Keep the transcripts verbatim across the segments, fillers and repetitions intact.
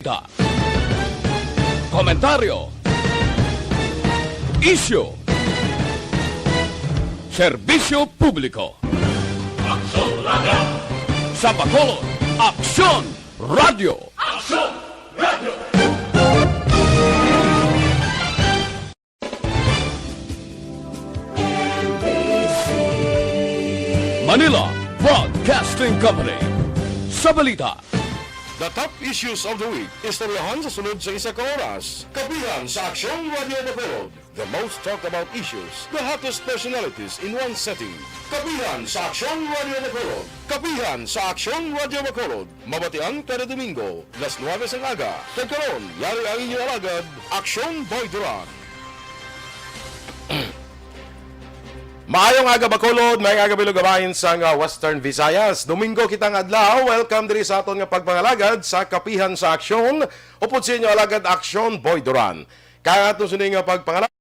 Balita. Komentaryo. Isyu. Serbisyo publiko. Aksyon Radio. Sa Bacolod, Aksyon Radio. Aksyon Radio. Manila Broadcasting Company. Sa balita. The top issues of the week. Istoryahan sa sunod sa isa ka oras. Kapihan sa Aksyon Radio Bacolod. The most talked about issues, the hottest personalities in one setting. Kapihan sa Aksyon Radio Bacolod. Kapihan sa Aksyon Radio Bacolod. Mabatian kada Domingo, las nuebe sang aga. Kag karon, yari ang inyo alagad, Aksyon Boy Duran. Maayong aga, Bacolod. Maayong aga, Bilog Abahin sang, ah, Western Visayas. Domingo kita nga adlaw. Welcome diri sa aton nga pagpangalagad sa Kapihan sa Aksyon. Upod sa inyo alagad, Aksyon Boy Duran. Kaya ato sini nga pagpangalagad.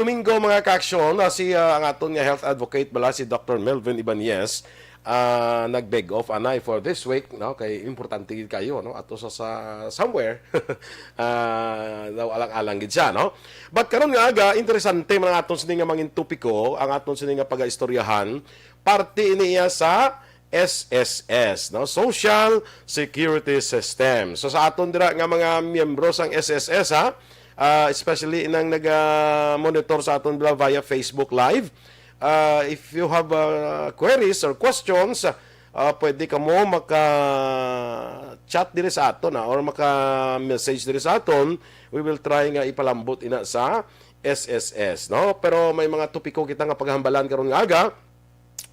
Domingo, mga kaaksyon, ah, si, ah, ang aton nga health advocate bala, si Doctor Melvin Ibanez, ah, nag-beg off anay for this week, no? Kay importante gid kayo, no? Ato sa, sa somewhere, ah, daw alang-alang gid siya, no? But karon nga aga, interesante man ang aton sini nga mangin topiko, ang aton sini nga pagaistoryahan, parte ini iya sa S S S, no? Social Security System. So, sa aton dira nga mga miyembro sang S S S, ha, ah, especially inang naga-monitor sa aton bala via Facebook Live, ah, if you have, ah, queries or questions, ah, pwede kamo maka-chat diri sa aton, ha, or maka-message diri sa aton. We will try nga ipalambot ina sa S S S, no? Pero may mga topiko kita nga paghambalan karon nga aga.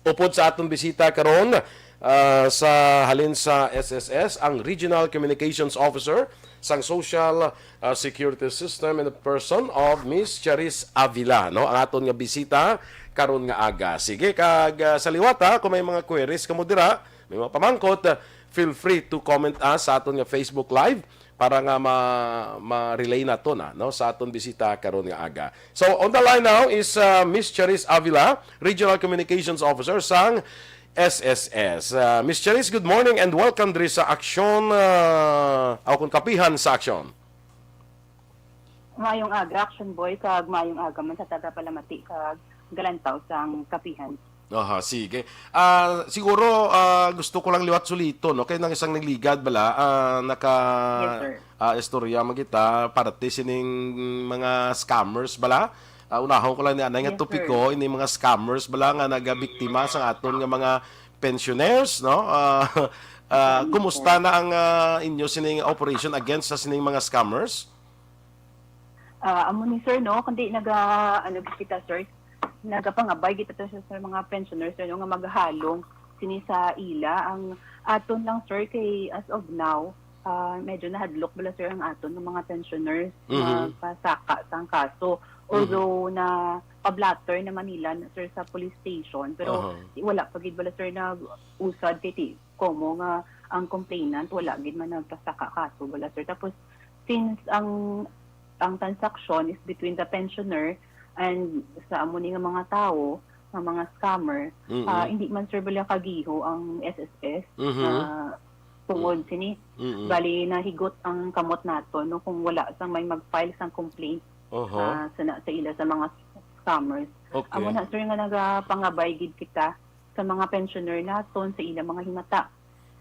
Upod sa aton bisita karon, ah, sa halin sa S S S, ang Regional Communications Officer sang Social, ah, Security System in the person of Miss Charis Avila, no? Ang aton nga bisita karon nga aga. Sige, kag, ah, sa liwat, ha, kung may mga queries kamo dira, may mga pamangkot, ah, feel free to comment, ah, sa aton nga Facebook Live para nga ma-, ma-relay nato na, no, sa aton bisita karon nga aga. So, on the line now is, uh, Miss Charis Avila, Regional Communications Officer sang S S S. Uh, Miss Charis, good morning and welcome diri sa Aksyon, uh, o kung Kapihan sa Aksyon. Maayong aga, Action Boy, kag maayong aga man sa tagapalamati kag galantaw sang Kapihan. Aha, sige. Ah, siguro, ah, gusto ko lang liwat suliton, no? Kay nang isang nagligad bala, ah, naka, Yes, sir. ah, istorya man kita, parte sining mga scammers bala. Ah, unahon ko lang ni anay nga Yes, sir. topiko, ini mga scammers bala nga nagabiktima sa aton nga mga pensioners, no? Ah, ah, Yes, kumusta sir. na ang, ah, inyo sining operation against sa sining mga scammers? Ah, amo ni, sir, no, kundi naga-, ano gid kita, sir, nagapangabay gid ta sa, sa mga pensioners, sir, no, nga magahalong sini sa ila. Ang aton lang, sir, kay as of now, ah, medyo nahadlok bala, sir, ang aton nga mga pensioners nga Mhm. pasaka sang kaso. Mhm. Although na pa-blotter naman nila, sir, sa police station, pero Aha. wala pa gid bala, sir, nag-usad kay ti-, komo nga ang complainant, wala gid man nagpasaka kaso bala, sir. Tapos, since ang, ang transaction is between the pensioner and sa amo ni nga mga tawo, nga mga scammer, Mm-mm. ah, hindi man, sir, bala kagiho ang S S S Mhm. na tungod Mm. sini. Mm-mm. Bali, nahigot ang kamot nato, no, kung wala sang may mag-file sang complaint Oho. ah, sa, na, sa ila sa mga scammers. Okay. Amo na, sir, nga nagapangabay gid kita sa mga pensioner naton, sa ila mga himata,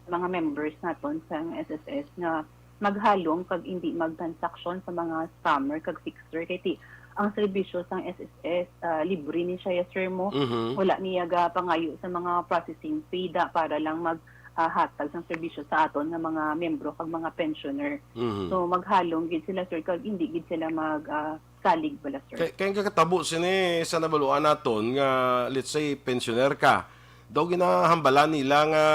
mga members naton sa S S S nga maghalong kag hindi magtransaksyon sa mga scammer kag fixer. Kay ti, ang serbisyo sang S S S, ah, libre ni siya, yes, sir, mo. Mhm. Wala niya ga pangayo sa mga processing fee da para lang mag, ah, hatag sang serbisyo sa aton nga mga membro kag mga pensioner. Mhm. So, maghalong gid sila, sir, kag hindi gid sila mag, ah, salig bala, sir. Kay, kay ang kakatabo sini sa nabaluan naton nga, let's say, pensioner ka, daw ginahambalan nila nga,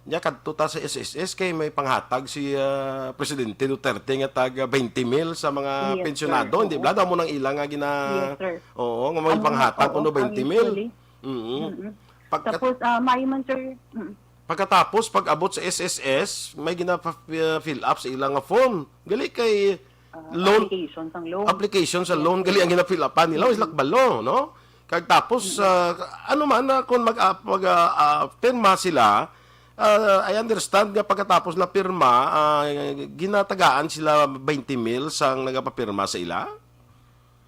nya, kadto ta sa S S S kay may panghatag si, ah, Presidente Duterte nga tag twenty mil sa mga Yes, sir. pensionado, hindi Oo. bala? Daw mo nang ila nga gina-, Yes, sir. Oo, nga may Amo na panghatag po kuno ang twenty mil. Actually. Mm-mm. Mm-mm. Pagkat- Tapos, ah, may man, sir. Mm. Pagkatapos, pag-abot sa S S S, may gina-, ah, fill up sa ila nga form. Gali kay Ah, loan, application sang loan. application sa Yes, loan, gali sir. ang gina-fill upan nila, Mm. is lakbalo, no? Kag tapos, Mm. ah, ano man, ah, kung mag, ah, mag, ah, ah, pirma sila, ah, I understand nga pagkatapos na pirma, ah, ginatagaan sila twenty mil sang nagapapirma sa ila?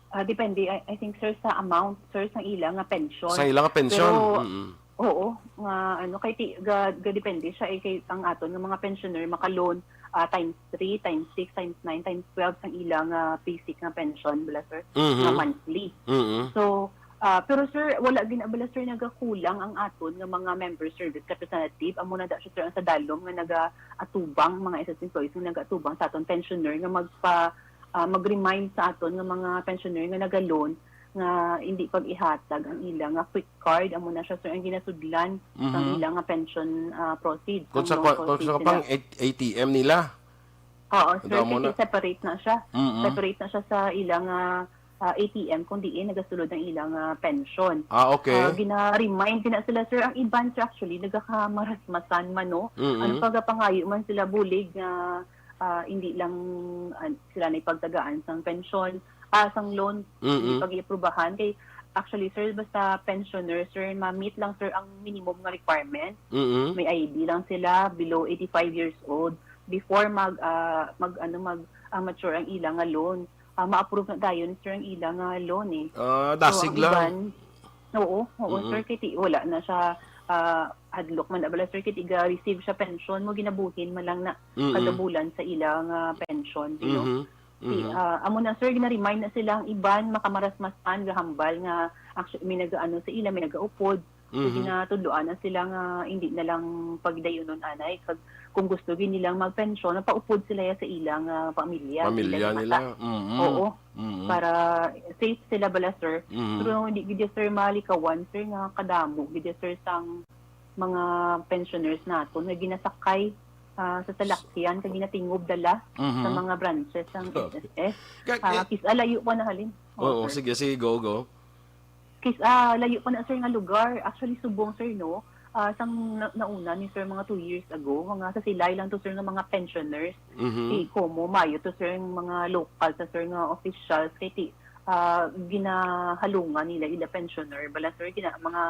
Ah, depende, I, I think, sir, sa amount, sir, sang ila nga pension. Sa ila nga pension? Pero, Mm-mm. oo, nga, ano, kay ti-, ga, ga depende siya, eh, kay ang aton nga mga pensioner maka-loan, ah, times three, times six, times nine, times twelve sang ila nga basic nga pension, bala, sir, Mhm. nga monthly. Mm-mm. So, ah, pero, sir, wala gid na bala, sir, nagakulang ang aton nga mga member service representative. Amo na da siya, sir, ang sa dalom nga nagaatubang, mga S S employees nga nagaatubang sa aton pensioner nga magpa-, ah, mag-remind sa aton nga mga pensioner nga naga-loan nga hindi pag-ihatag ang ila nga quick card. Amo na siya, sir, ang ginasudlan sang Mhm. ila nga pension, ah, proceeds, Kung ang sa loan kwa-, kung proceeds sa nila. pang A-, A T M nila? Oo, sir, Damo kasi na. separate na siya. Mm-mm. Separate na siya sa ila nga, ah, A T M, kung diin nagasulod ang ila nga pension. Ah, okay. Ah, gina-remind gina sila, sir. Ang iban, sir, actually, nagakamarasmasan man, no? Mm-mm. Ano, pagapangayo man sila bulig nga, ah, hindi lang, ah, sila na ipagtagaan sang pension, ah, sang loan, hindi Mm-mm. pag-iaprubahan. Kay, actually, sir, basta pensioner, sir, ma-meet lang, sir, ang minimum nga requirement. Mm-mm. May I D lang sila, below eighty-five years old, before mag, ah, mag, ano, mag, ah, mature ang ila nga loan. Ah, ma-approve na dayon, sir, ang ila nga loan, eh. Ah, So, dasig ang lang. iban, oo, oo, Mm-mm. sir, kay ti-, wala na siya, ah, hadlok man na bala, sir, kay ti ga-receive siya pension mo, ginabuhin man lang na Mm-mm. kada bulan sa ila nga pension, you know. Mhm. Ti, Mhm. ah, amo na, sir, gina-remind na sila ang iban, makamarasmasan, gahambal nga, actually, may nagaano sa ila, may nagaupod. So, Mhm. ginatudloan na sila nga hindi na lang pagdayunon anay. Kag kung gusto gid nilang magpensyon, mapaupod sila ya sa ilang, ah, pamilya, Pamilya ilang nila. mata. Mm-mm. Oo. Mm-mm. Para safe sila bala, sir. Mm-mm. Pero hindi gid ya, sir, malikawan, sir, nga kadamo gid ya, sir, sang mga pensioners naton nga ginasakay, ah, sa salakyan kag ginatingob dala sa Mhm. mga branches sang Grabe. S S S. Ka-, Ah, eh, kis-, ah, layo pa na halin. Oo, Oo, sir. sige, sige, go, go. Kis-, ah, layo pa na, sir, nga lugar. Actually, subong, sir, no? Ah, sang na-, nauna ni, sir, mga two years ago, mga sa Silay lang to, sir, nga mga pensioners. Mhm. Si Como, mayo to, sir, ang mga local sa, sir, nga officials. Kay ti, ah, ginahalungan nila ila pensioner. Bala, sir, gina-, mga,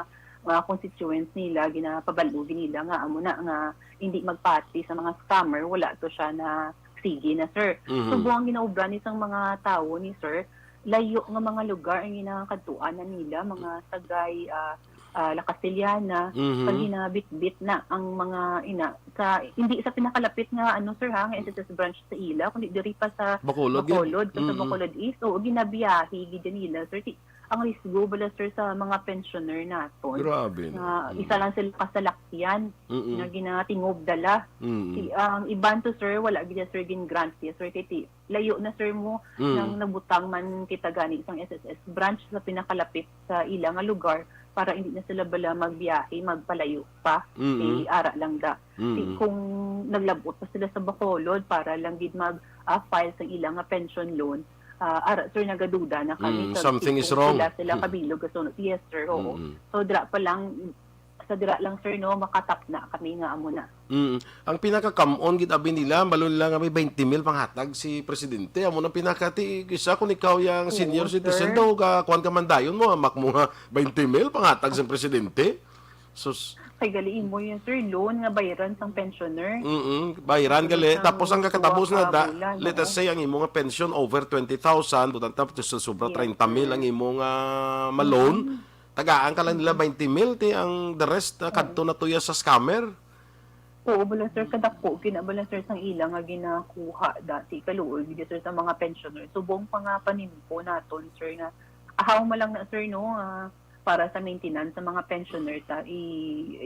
mga constituents nila, ginapabalo nila nga amo na nga hindi magpati sa mga scammer, wala to siya na sige na, sir. Mhm. Subong ang ginaobra ni sang mga tawo ni, sir, layo nga mga lugar ang ginakadtuan na nila, mga Sagay, ah, ah, La Castellana, Mhm. pag ginabitbit na ang mga ina sa, hindi sa pinakalapit nga, ano, sir, ha, nga S S S branch sa ila, kundi diri pa sa Bacolod, gid. Bacolod, sa Mm-mm. Bacolod East. Oo, ginabiyahe gid nila, sir. Ti-, ang risgo bala, sir, sa mga pensioner naton Grabe, no? nga Mm. isa lang sila kasalakyan Mm-mm. nga ginatingob dala. Mm-mm. Ti, ang iban to, sir, wala gid, sir, gin-grant, yes, sir, kay ti-, layo na, sir, mo Mm. nang nabutang man kita gani sang S S S branch sa pinakalapit sa ila nga lugar para hindi na sila bala magbiyahe, magpalayo pa. Mm-mm. Kay ara lang da. Mm-mm. Ti kung naglabot pa sila sa Bacolod para lang gid mag, ah, file sa ila nga pension loan, ah, ara, sir, nagaduda na kami Mm, sa something is kung wrong. sila, sila Mm. kabilog kasunod. Yes, sir, oo. Mm-mm. So, dira pa lang, sa dira lang, sir, no, makatapna kami nga amo na. Mm. Ang pinakakam-on gid abi nila, balo nila nga may twenty mil panghatag si presidente. Amo nang pinakati, isa kung ikaw yang senior Oo, citizen sir. daw, ka, kuwan ka man dayon mo, hamak mo nga twenty mil panghatag sa presidente. Sus. Kay gali imo yun, sir, loan nga bayaran sang pensioner. Mm, bayaran gali. Isang Tapos ang kakatapos duwa na, ka da, bulan, let us oo. say, ang imo nga pension over twenty thousand, butang tapos sa sobra Yes, treinta mil sir. ang imo nga ma-loan, Mm. tagaan ka lang nila twenty mil, ti ang the rest, ah, kadto na tuya sa scammer. Oo, bala, sir, kadako gina bala, sir, sang ila nga ginakuha dati kaluoy gid, sir, sa mga pensioner. Subong pa nga panimpo naton, sir, nga ahaw man lang na, sir, no, ah, para sa maintenance sa mga pensioner, sa i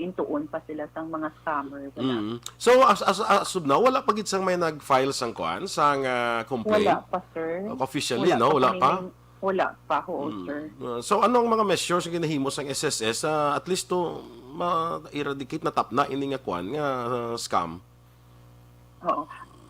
intuon pa sila sang mga scammer, bala. Mm. So, as, as, as of now, wala pa gid sang may nag-file sang kuan, sang ah, complaint? Wala pa, sir. Officially, no? Wala kami pa? may- Wala pa, oo, Mm. sir. Uh, so, ano ang mga measures nga ginahimo sang S S S? Ah, at least to ma-eradicate, natapna ini nga kuan nga ah, scam. Oo.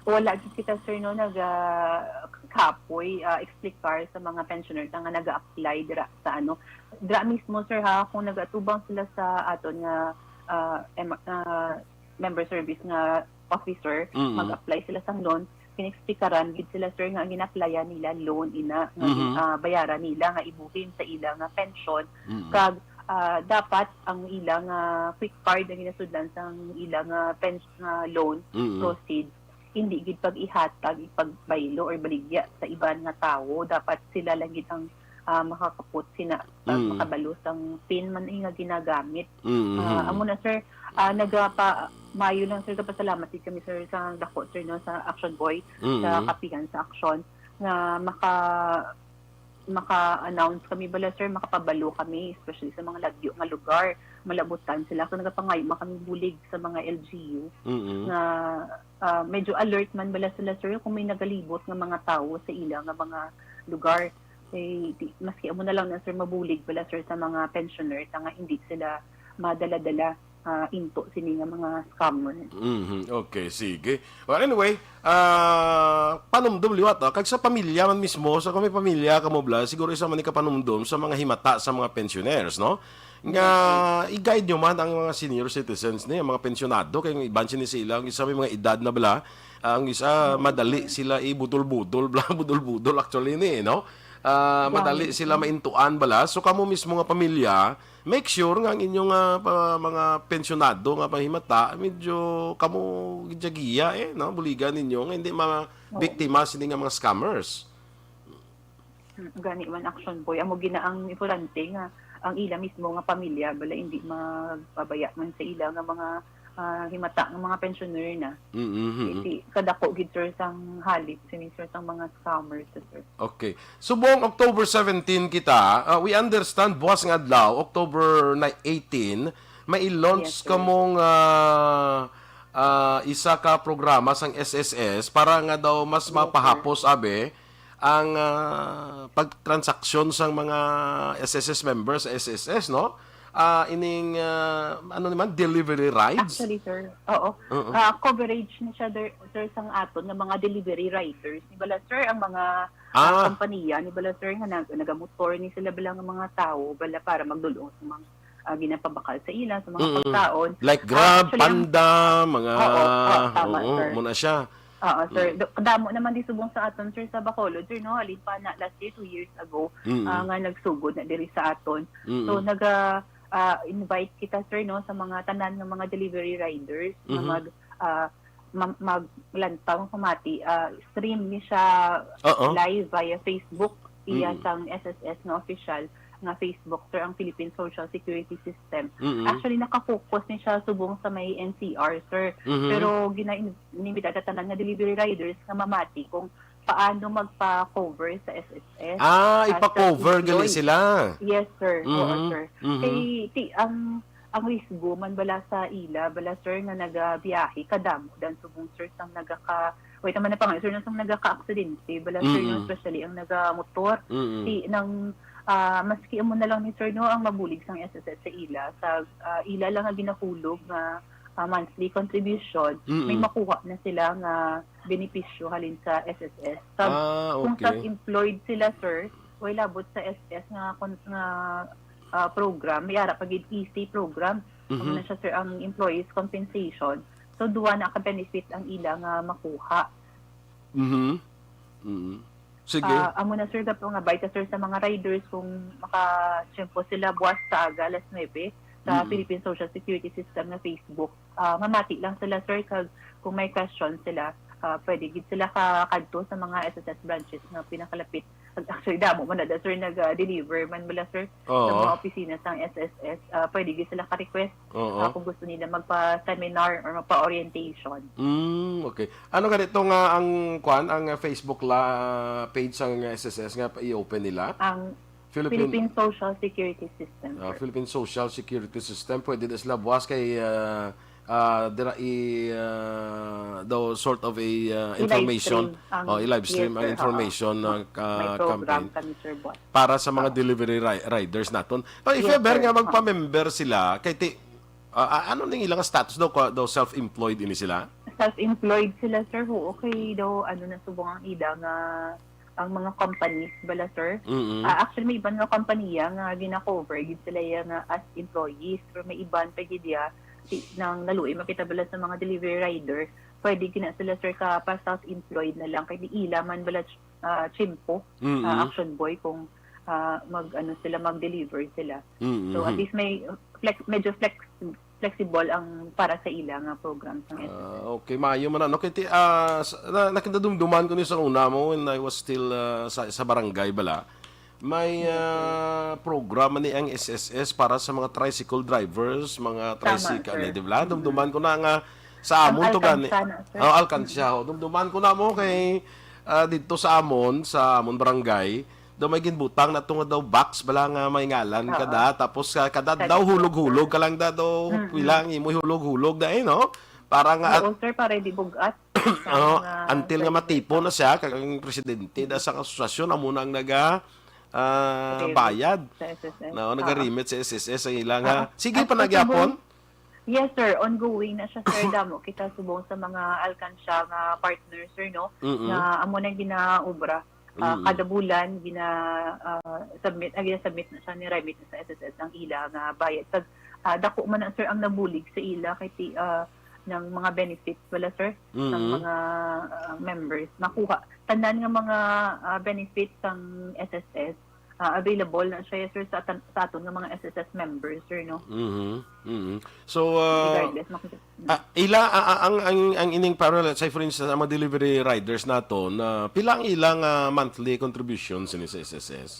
Wala gid kita, sir, no, nag ah, kapoy ah, explicar sa mga pensioner nga nag-apply dira sa ano. Dira mismo, sir, ha, kung nagatubang sila sa aton nga ah, em- ah, member service nga officer, Mm. mag-apply sila sang loan, kinexplikaran gid sila, sir, nga ginaplayan nila loan ina nga Mhm. ah, bayaran nila nga ibuhin sa ila nga pension. Mm. Kag ah, dapat ang ila nga quick card nga ginasudlan sang ila nga pens nga loan Mm. proceeds, hindi gid pag-ihatag, ipagbaylo or baligya sa iban nga tawo. Dapat sila lang gid ang ah, makakapot sina ah, Mm. makabalo sang pin man nga ginagamit. Mm. Ah, amo na, sir, ah, nagapa mayo lang, sir, kapasalamat gid kami, sir, sa dako, sir, no, sa Action Boy, Mm. sa kapihan sa Action, nga maka maka-announce kami bala, sir, makapabalo kami, especially sa mga lagyo nga lugar, malabutan sila. So, nagapangayo man kami bulig sa mga L G U Mm. nga ah, medyo alert man bala sila, sir, kung may nagalibot nga mga tawo sa ila nga mga lugar. Eh, di, maski amo na lang na, sir, mabulig bala, sir, sa mga pensioner, ta nga hindi sila madala-dala ah, into sini nga mga scammer. Mhm. Okay, sige. Well, anyway, ah, panumdom liwat, ah. Kag sa pamilya man mismo, sa kung may pamilya kamo, bala, siguro isa man ni kapanumdom sa mga himata sa mga pensioners, no? Nga i-guide nyo man ang mga senior citizens ni, ang mga pensionado, kay ang iban sini sa ila, ang isa may mga edad na, bala, ang isa madali sila ibudol-budol, bala, budol-budol actually ni, no? Ah, madali sila maintuan, bala. So kamo mismo nga pamilya, make sure nga ang inyong ah, pa, mga pensionado nga pahimata, medyo kamo giya-giya, eh, no? Buligan ninyo nga hindi mabiktima sini nga mga scammers. Hmm, gani man, Action Boy. Amo gina ang importante nga ang ila mismo nga pamilya bala hindi magpabaya man sa ila nga mga ah, himata nga mga pensioner na. Mm-hmm. Kasi kadako gid, sir, sang halip sini, sir, sang mga scammers, sir. Okay. Subong October seventeen kita, ah, we understand, buwas nga adlaw, October na eighteen, may i-launch Yes, sir. kamong ah, ah, isa ka programa sang S S S para nga daw mas Yes, sir. mapahapos, abi, ang ah, pagtransaksyon sang mga S S S members sa S S S, no? Ah, ining ah, ano naman, delivery rides? Actually, sir, oo. Oo. Ah, coverage ni siya, der- sir, sang aton nga mga delivery riders. Ni bala, sir, ang mga Ah. ah, kompanya, ni bala, sir, nga nag nagamotor ni sila bala nga mga tawo bala para magdul-ong sa mga ah, ginapabakal sa ila, sa mga Mm-mm. pagkaon. Like Ah, Grab, actually, ang- Panda, mga Oo, oo, tama, oo, sir. Muna siya. Oo, sir. Mm. Do- Kadamo naman di subong sa aton, sir, sa Bacolod, sir, no? Halin pa na last year, two years ago, Mm. ah, nga nagsugod na diri sa aton. Mm. So, naga ah, invite kita, sir, no, sa mga tanan nga mga delivery riders nga Mhm. mag ah, ma- maglantaw, pamati, ah, stream ni siya Oo. live via Facebook, iya Mm. sang S S S nga official nga Facebook, sir, ang Philippine Social Security System. Mm. Actually, nakafocus ni siya subong sa may N C R, sir. Mhm. Pero gina-, inimbita ta tanan nga delivery riders nga mamati kung paano magpa-cover sa S S S. Ah, Ah, ipa-cover gali self-employed. sila. Yes, sir. Oo, Mhm. sir. Mhm. Kay ti ang ang risgo man bala sa ila, bala, sir, nga nagabiyahe, kadamo dan subong, sir, sang nagaka wait naman na pangalan, sir, na sang nagaka-aksidente, bala, sir, Mm-mm. no, especially ang nagamotor. Mm-mm. Ti nang ah, maski amo na lang ni, sir, no, ang mabulig sang S S S sa ila, sa ah, ila lang nga ginahulog nga ah, monthly contribution, Mm-mm. may makuha na sila nga benepisyo halin sa S S S. Sa, Ah, kung okay. Self-employed sila, sir, way labot sa S S nga kon- nga ah, program, may ara pa gid easy program. Amo Mhm. na siya, sir, ang employees compensation. So, duha na ka benefit ang ila nga makuha. Mhm. Mhm. Sige. Ah, amo na, sir, gato nga baita, sir, sa mga riders kung makatiyempo sila buwas sa aga, alas nuebe, sa Mm. Philippine Social Security System nga Facebook. Ah, mamati lang sila, sir, kag kung may question sila, ah, pwede gid sila ka kadto sa mga S S S branches nga pinakalapit. Ag-, actually, damo man na, sir, nag-deliver man bala, sir, sa Oo. mga opisina sang S S S. Ah, pwede gid sila ka-request, Oo. ah, kung gusto nila magpa-seminar or magpa-orientation. Mm, okay. Ano ganito nga ang, kwan, ang, ah, Facebook la page sang S S S nga pa- i-open nila? Ang Philippine Philippine Social Security System, Ah, sir. Philippine Social Security System, pwede na sila buwas kay, ah, ah, dira i ah, daw sort of a ah, I-live information. stream ang, Oh, i-live stream yes, ang sir, information oo. ng May ah, program campaign kami, sir, buwan. Para sa mga Oo. Delivery ri- riders naton. Oh, if Yes, ever sir. Nga Oo. Magpa-member sila, kay ti, ah, ah, ano ning ilang status daw? Kwa- Daw self-employed ini sila? Self-employed sila, sir. Oo, kay daw, ano na subong ang ida nga, ang mga companies bala, sir. Mm-mm. Ah, actually, may iban nga kompanya nga gina-cover gid sila ya nga as employees, pero may iban pa gid ya, si, nang naluoy makita bala sa mga delivery rider, pwede gina sila, sir, ka pa self-employed na lang, kay di ila man bala, ah, tiyempo, Mm-mm. ah, action boy kung, ah, mag, ano sila, mag-deliver sila. Mm-mm. So, at least may flex, medyo flex, flexible ang para sa ila nga program sang S S S. Ah, okay, maayo man, ano. Kay ti, ah, sa- na, nakadumduman ko ni sa una mo when I was still ah, sa, sa barangay bala. May ah, program ni ang S S S para sa mga tricycle drivers, mga Tama, tricycle, sir. Di ba? Dumduman ko na nga sa Ang amon to gani. alkansya na, sir. Oh, alkansya, ho. Dumduman ko na mo kay ah, dito sa amon, sa amon barangay, daw may ginbutang na to nga daw box bala nga may ngalan Oo. kada, tapos ah, kada Kada daw po, hulog-hulog ka lang da daw Mm-mm. Pilang imo hulog-hulog da eh, no? Para nga Oo, sir, para di bugat. Oh, Ang, ah, until nga ang matipon na siya, kag ang presidente da sa asosasyon, amo na ang naga ah, Remit bayad. Sa S S S. No, Oo. Naga-remit sa S S S ang ilang Ah, ha. Sige ah, pa nagyapon. Yes, sir. Ongoing na siya, sir. Damo kita subong sa mga alkansya nga partner, sir, no? Mm-mm. Nga amo na ginaobra. Ah, Mm. Kada bulan gina ah, submit, ah, gina-submit na siya, ni-remit na sa S S S ang ila nga bayad. Kag ah, dako man na, sir, ang nabulig sa ila kay ti ah, ng mga benefits wala, sir, ng Mm-mm. mga ah, members. Makuha tanan nga mga ah, benefits sang S S S ah, available na siya, sir, sa, atan- sa aton nga mga S S S members, sir, no? Mhm. Mhm. So uh, Regardless, makita. ah, ila ah, ah, ang ang ang ining parallel, say for instance, ang mga delivery riders nato na pila ang ilang ah, monthly contribution sini sa S S S?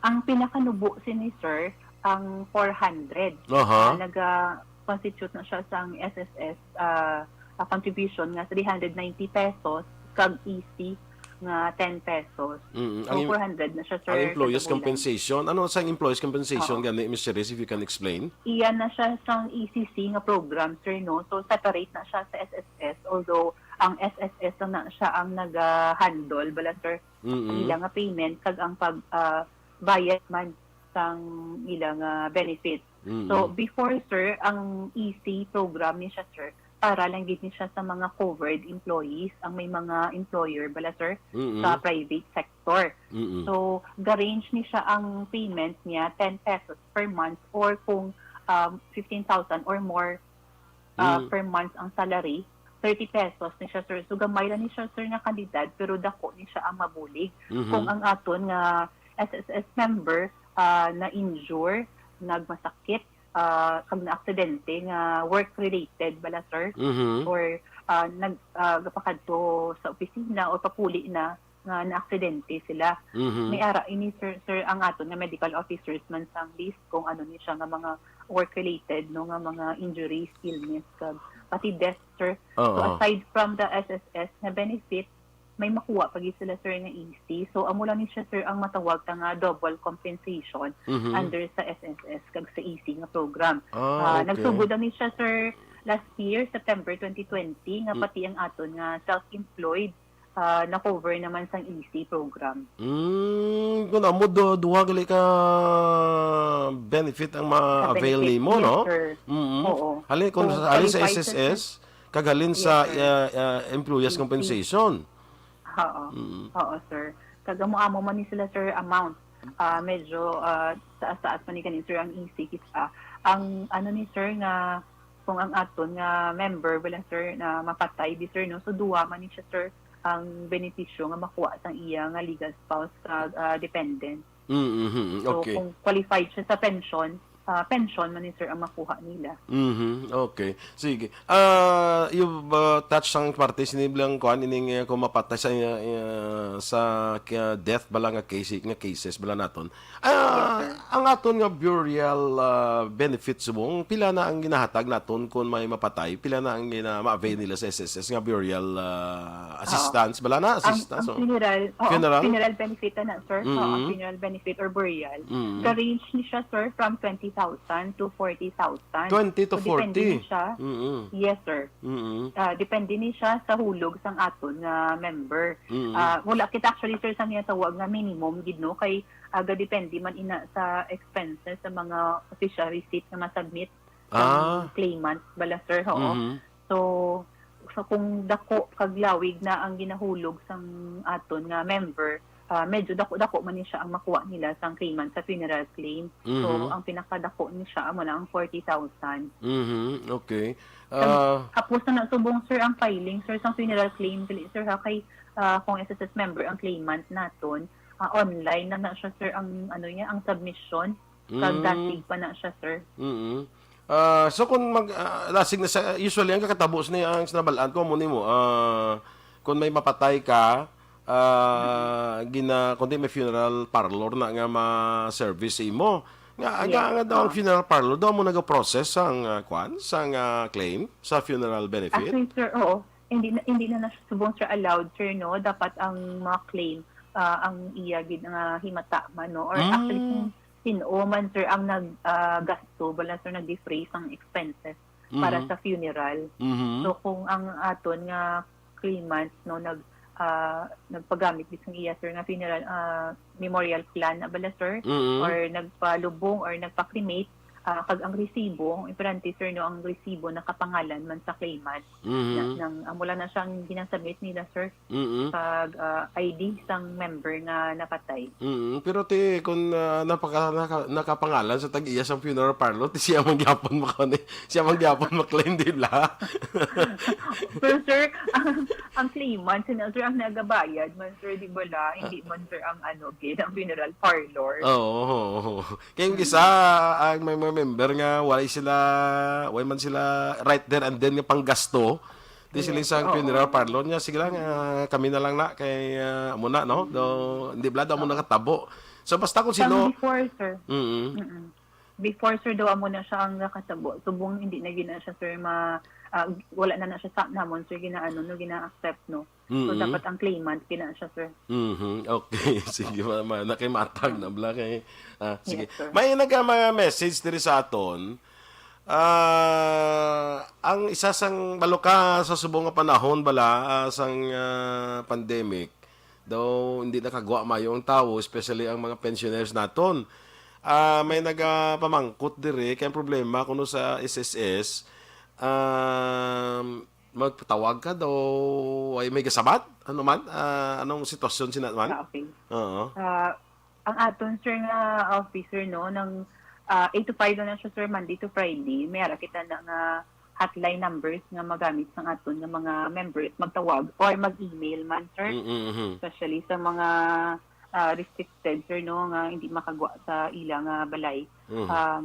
Ang pinakanubo sini, sir, ang four hundred. Aha. Ah, naga-constitute na siya sang S S S ah, ah, contribution nga three hundred ninety pesos kag E C nga ten pesos. Mm, So, ang im- four hundred na siya, sir, Ang employees kada bulan. Compensation. Ano sa employees compensation Oo. gani, Miss Cherise, if you can explain? Iya na siya sang E C C nga program, sir, no? So, separate na siya sa S S S. Although, ang S S S lang na siya ang naga-handle, bala, sir, Mm-mm. ang ila nga payment, kag ang pag ah, bayad man sang ila nga benefits. Mm-mm. So, before, sir, ang E C program ni siya, sir, para lang gid ni siya sa mga covered employees, ang may mga employer, bala, sir, Mm-mm. sa private sector. Mm-mm. So, ga-range ni siya ang payment niya, ten pesos per month, or kung um, fifteen thousand or more uh, Mm. per month ang salary, thirty pesos ni siya, sir. So, gamay lang ni siya, sir, nga kantidad, pero dako ni siya ang mabulig. Mhm. Kung ang aton nga S S S member uh, na-injure, nagmasakit, uh, kag na-aksidente nga work-related bala, sir, Mhm. or uh, nag uh, gapakadto sa opisina or papuli na nga na-aksidente sila. Mhm. May ara ini, sir, sir, ang aton nga medical officers man sang list kung ano ni siya nga mga work-related, no, nga mga injuries, illness, kag pati death, sir. So, Oo. Aside from the S S S nga benefit, may makuha pa gid sila, sir, nga E C. So, amo lang ni siya, sir, ang matawag ta nga double compensation Mhm. under sa S S S kag sa E C nga program. Ah, Ah, okay. Nagsugod lang ni siya, sir, last year, September twenty twenty, nga Mm. pati ang aton nga self-employed ah, na-cover naman sang E C program. Mm, kung amo do, duha gali ka benefit ang ma-avail Ka-benefit. Nimo, Yes, no? Sir. Mm. Oo. Halin kung Kung halin sa qualified ka, S S S, kag halin Yes, sa sir. uh, uh, employees E C. Compensation. Oo. Mm. Oo, sir. Kag amo-amo man ni sila, sir, amount. Ah, medyo ah, taas-taas man ni kanin, sir, ang E C kita. Ang ano ni sir nga, kung ang aton nga member, wala sir, na mapatay, di sir, no? So, duwa man ni siya, sir, ang benepisyo nga makuha sang iya nga legal spouse kag, ah, dependent. Mm-hmm. So, okay, kung qualified siya sa pension, ah, pension man ni sir ang makuha nila. Mm-hmm. Okay. Sige. Ah, you, uh, touch sang parte sini bilang kuan ining, eh, kung mapatay sa, eh, sa, ah, death bala nga case, nga cases bala naton. Ah, ang aton nga burial, ah, benefits subong, pila na ang ginahatag naton kung may mapatay? Pila na ang gina-, ma-avail nila sa S S S nga burial, ah, assistance? Bala na? Ang, assistance, ang oh. Funeral, oo, funeral? Funeral benefit na, sir. Oo, mm-hmm, funeral benefit or burial. Mm-hmm. Ga-range ni siya, sir, from twenty thousand to forty thousand. Twenty to forty? So, depende ni siya. Mm-hmm. Yes, sir. Mm-hmm. Ah, depende ni siya sa hulog sang aton nga member. Mm-hmm. Ah, wala kita actually, sir, sa ginatawag nga minimum gid, no, kay aga depende man ina sa expenses sa mga official receipt nga ma-submit sang, ah, claimant bala, sir, oo. Mhm. So, so kung dako kag lawig na ang ginahulog sang aton nga member, ah, medyo dako-dako man ni siya ang makuha nila sang claimant sa funeral claim. So, mhm, ang pinakadako ni siya amo na ang forty thousand. Mhm, okay. Kag, ah, hapos na na subong, sir, ang filing, sir, sang funeral claim dili, sir, ha, kay, ah, kung S S S member ang claimant naton, ah, online na na siya, sir, ang, ano niya, ang submission. Kag, mm, dasig pa na siya, sir. Mm-mm. Ah, so kung mag, ah, dasig na sa, usually ang kakatabo sa ni ang sinabalaan ko mo nimo, ah, kung may mapatay ka, ah, gina, kundi may funeral parlor na nga ma-service sa imo. Nga, nga, yes, nga daw ang, ah, funeral parlor daw mo nag-process sang, ah, kwan, sang, ah, claim sa funeral benefit? Actually, sir, oo. Hindi na, hindi na na subong, sir, allowed, sir, no? Dapat ang mga claim, ah, ang iya gid nga himata man, no? Or, mm, actually, kung sin-o man, sir, ang nag, ah, gasto, bala, sir, nag-defray sang expenses para, mhm, sa funeral. Mhm. So, kung ang aton nga claimant, no, nag, ah, nagpagamit gid sang iya, sir, nga funeral, ah, memorial plan na bala, sir, mm-mm, or nagpalubong or nagpa-cremate, ah, kag ang resibo, ang importante, sir, no, ang resibo nakapangalan man sa claimant. Mhm. Na, nang, amo lang na siya ang ginasubmit nila, sir. Mm-mm. Kag, ah, I D sang member nga napatay. Mm-mm. Pero ti, kung, ah, napaka-, naka-, nakapangalan sa tag-iya sang funeral parlor, ti siya man gyapon makoni-, siya man gyapon maklaim, di ba? Pero, sir, ang, ang claimant, sila, sir, ang nagabayad man, sir, di ba la? Hindi man, sir, ang ano, gid, ang funeral parlor. Oo, oo, oo. Kay yung isa, ang may mga member nga, wala sila, wala man sila right there and then nga panggasto, di sila, yes, sa, oo, funeral parlor niya, sige lang, ah, kami na lang na kay, ah, amo na, no? Do, hindi bala daw mo, oo, nakatabo. So, basta kung sino. Sang before, sir. Mm-mm. Mm-mm. Before, sir, daw amo na siya ang nakatabo. Subong hindi na gina siya, sir, ma, ah, wala na na siya sa namon, sir, ginaano, no, gina-accept, no? So, mm-mm, dapat ang claimant gina siya, sir. Mhm. Okay. Sige, ma-, ma-, nakimatag na bala kay, ah, sige. Yes, sir. May naga mga message diri sa aton. Ah, ang isa sang balo ka sa subong nga panahon bala, ah, sang, ah, pandemic, daw hindi nakagwa mayo ang tawo, especially ang mga pensioners naton. Ah, may nagapamangkot diri kay ang problema kuno sa S S S, um, magpatawag ka daw ay may gasabat? Ano man? Ah, anong sitwasyon sina man? Ah, okay. Oo. Ah, ang aton, sir, nga officer, no, nang, ah, eight to five lang na siya, sir, Monday to Friday. May ara kita na nga hotline numbers nga magamit sang aton nga mga members magtawag or mag-email man, sir. Mm, mm, mm. Especially sa mga, ah, restricted, sir, no, nga hindi makagwa sa ila nga balay. Mm. Um,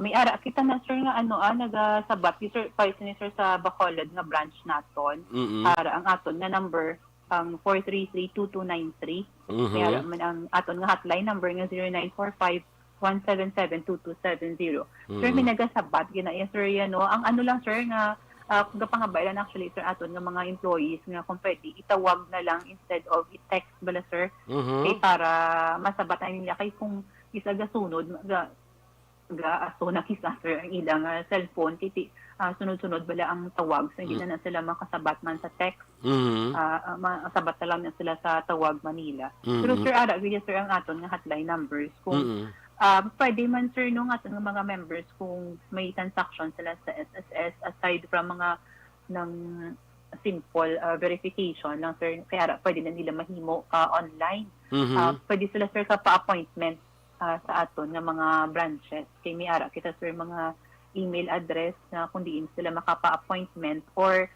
may ara kita na, sir, nga ano, ah, nagasabat, di, sir, pa ni, sir, sa Bacolod nga branch naton. Mm-mm. Ara ang aton nga number, ang four three three two two nine three. Mhm. May ara man ang aton nga hotline number nga zero nine four five one seven seven two two seven zero. Sir, may, mm-mm, nagasabat gina iya, sir, yan, no? Ang ano lang, sir, nga, ah, gapangabay lang actually, sir, aton nga mga employees nga kung pwede, itawag na lang instead of i-text bala, sir. Mhm. Kay para masabat na nila. Kay kung isa gasunod, ga-, ga-aso na kisa, sir, ang ilang, ah, cellphone, kay ti-, ah, sunod-sunod bala ang tawag, so hindi, mm, na na sila makasabat man sa text. Mhm. Ah, ah, makasabat na lang na sila sa tawag Manila. Mhm. Pero, sir, ara gid, sir, ang aton nga hotline numbers. Kung, mm, ah, pwede man, sir, no, nga aton nga mga members kung may transaction sila sa S S S, aside from mga nang simple, ah, verification lang, sir, kay ara pwede na nila mahimo, ah, online. Mhm. Ah, pwede sila, sir, ka pa-appointment. ah, sa aton nga mga branches. Kay may ara kita, sir, mga email address nga kung diin sila makapa-appointment or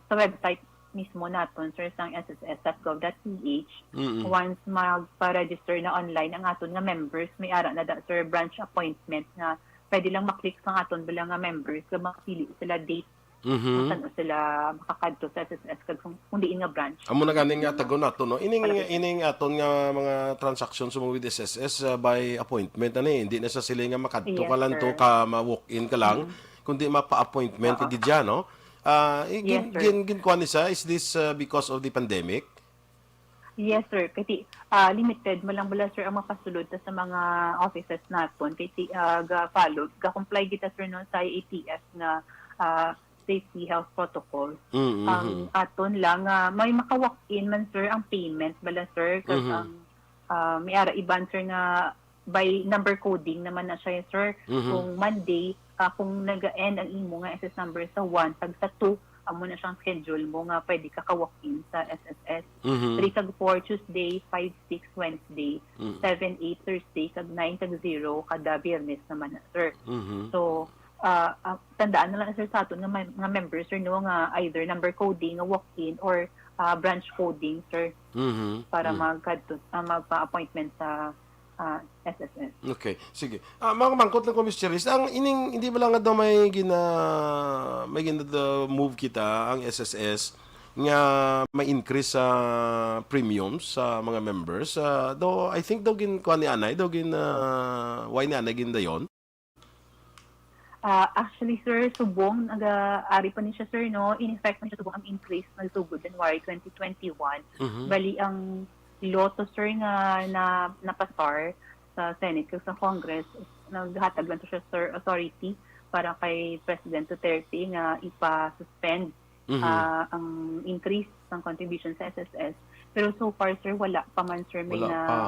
sa website mismo naton, sir, sang S S S dot gov dot P H. Mm-mm. Once magpa-register na online ang aton nga members, may ara na da, sir, branch appointment nga pwede lang maklik sang aton bala nga members nga makapili sila date Mhm. Kung saan sila makakadto sa S S S kag kung, kung diin nga branch. Amo na gani nga tagon nato, no? Ining, Para sa ining aton nga mga transactions mo with S S S, ah, by appointment, ani, hindi na sa sila nga makadto Yes, ka lang to, sir. Ka ma-walk-in ka lang, Mm. kundi mapa-appointment ka Oo. gid dyan, no? Ah, i-, Yes, gin-, sir. gin-, ginkuha ni siya, is this, ah, because of the pandemic? Yes, sir. Kasi, ah, limited mo lang bala, sir, ang mapasulod ta sa mga offices naton. Kay ti-, ah, ga-follow, ga-comply kita, sir, no, sa I A T F nga, ah, safety health protocol. Mm, Ang mhm. aton lang, ah, may maka-walk-in man, sir, ang payment bala, sir, kag Mhm. ang, ah, may ara iban, sir, nga by number coding naman na siya, sir. Mhm. Kung Monday, ah, kung nag-end ang imo nga S S number sa one, tag sa two, amo na siyang schedule mo nga pwede ka ka-walk-in sa S S S. Mhm. Three kag four, Tuesday, five, six, Wednesday, Mhm. seven, eight, Thursday, kag nine kag zero kada Biyernes naman na, sir. Mhm. So, ah, ah, tandaan na lang, sir, sa aton nga mem-, nga members, sir, no, nga either number coding, nga walk-in, or, ah, branch coding, sir, Mhm. para Mm. magkadto, ah, magpa-appointment sa, ah, S S S. Okay, sige. Ah, mga mangkot lang ko, Miss Cherise, ang ining, hindi ba lang nga daw may gina-, may gina-, move kita, ang S S S, nga may increase sa premiums sa mga members? Ah, daw, I think daw gin-, kuha ni anay, daw gin-, ah, why ni anay gindayon? Ah, actually, sir, subong, naga-, ari pa ni siya, sir, no? In effect man siya subong ang increase nagsugod January twenty twenty-one. Mhm. Bali, ang law to, sir, nga na, napasar sa Senate kag sa Congress, naghatag lang to siya, sir, authority para kay President Duterte nga ipa-suspend Mhm. ah, ang increase ng contribution sa S S S. Pero so far, sir, wala pa man, sir, may Wala na, pa.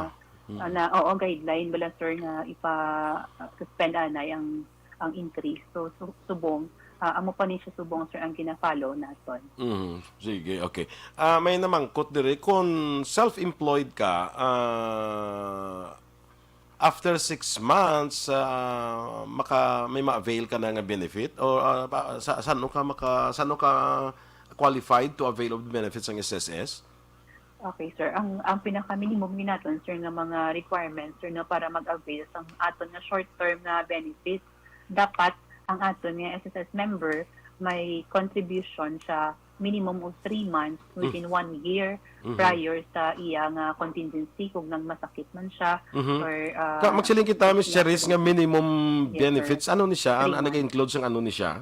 Mm. ah, na, oo, guideline bala, sir, nga ipa-suspend anay ang, ang increase. So, su-, subong, ah, amo pa ni siya subong, sir, ang gina-follow naton. Mhm. Sige, okay. Ah, may namangkot diri, kung self-employed ka, ah, after six months, ah, maka-, may ma-avail ka na nga benefit? Or, ah, pa-, sa, sano ka maka-, sano ka qualified to avail of the benefits ng S S S? Okay, sir. Ang, ang pinaka-minimum ni naton, sir, nga mga requirements, sir, no, para mag-avail sa aton nga short-term nga benefits, dapat ang aton nga S S S member may contribution siya minimum of three months within Mm. one year Mhm. prior sa iya nga contingency, kung nang masakit man siya Mhm. or, ah, Ka-, magsiling kita, Miss Cherise, nga minimum Yes, sir. benefits, ano ni siya? Three Ang, ang months. nag-include sang ano ni siya?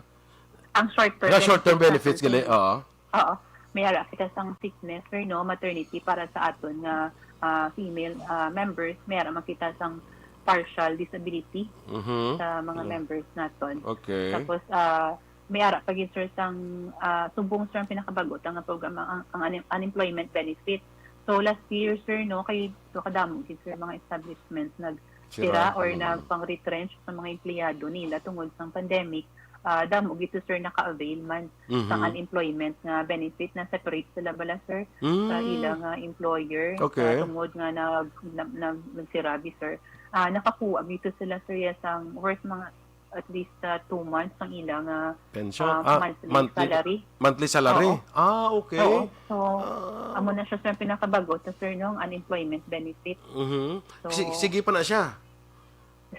Ang short-term Nga short-term benefits, benefits, sir. gali, oo. Oo. May ara kita sang sickness, sir, no? Maternity para sa aton nga, ah, female, ah, members. May ara man kita sang partial disability Mhm. sa mga Mm. members naton. Okay. Tapos, ah, may ara pa gid, sir, sang, ah, subong, sir, ang pinakabag-o ta nga programa, ang, ang un-, unemployment benefit. So, last year, sir, no, kay so kadamo gid, sir, mga establishments nagsira Sira, or ano man. nagpang-retrench sa mga empleyado nila tungod sang pandemic. Ah, damo gid, sir, naka-avail man sa Mhm. unemployment nga benefit, na separate sila bala, sir, sa Mm. ila nga employer, Okay. sa tungod nga nag-, nag-, nag-, nagsira bi, sir. Ah, nakakuha gid sila, sir, ya sang worth mga at least, ah, two months ang ila nga, Pension? ah, Ah, monthly monthly, salary. monthly salary? Oo. Ah, okay. Oo. So, Ah. amo na siya, sir, pinakabag-o ta, sir, no, ang unemployment benefit. Mhm. So, Si-, sige pa na siya?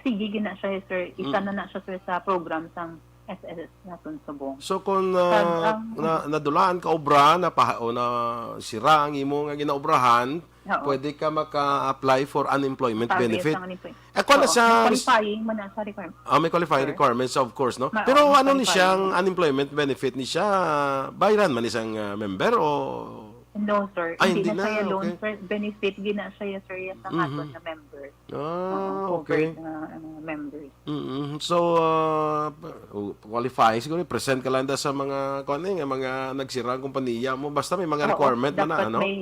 Sige, gina siya, sir. Isa Mm. na na siya, sir, sa program sang S S S naton subong. So, kung, Kag ah, ang na-, nadulaan ka obra, napaha-, o na sira ang imo nga ginaobrahan, Oo. pwede ka maka-apply for unemployment Sabi benefit. Sa unemployment. Eh, kung ano Oo, sa may qualifying man na sa requirement. Ah, may qualifying Sir. requirements, of course, no? Ma-, Pero oo, ano ni qualifying. Siyang unemployment benefit ni siya, bayran man isang, ah, member o No, sir. Ay, Hindi hindi na na. siya loan, Okay. sir. Benefit, gina siya, sir, yes, ang Mhm. aton na member. Ah, Oo, okay. covered na, ano, members. Mm-mm. So, ah, pa-, oh, qualify. Siguro, present ka lang da sa mga, kuwan eh, nga mga nagsira ang kompanya mo. Basta may mga Oo, requirement man na, dapat ano? may,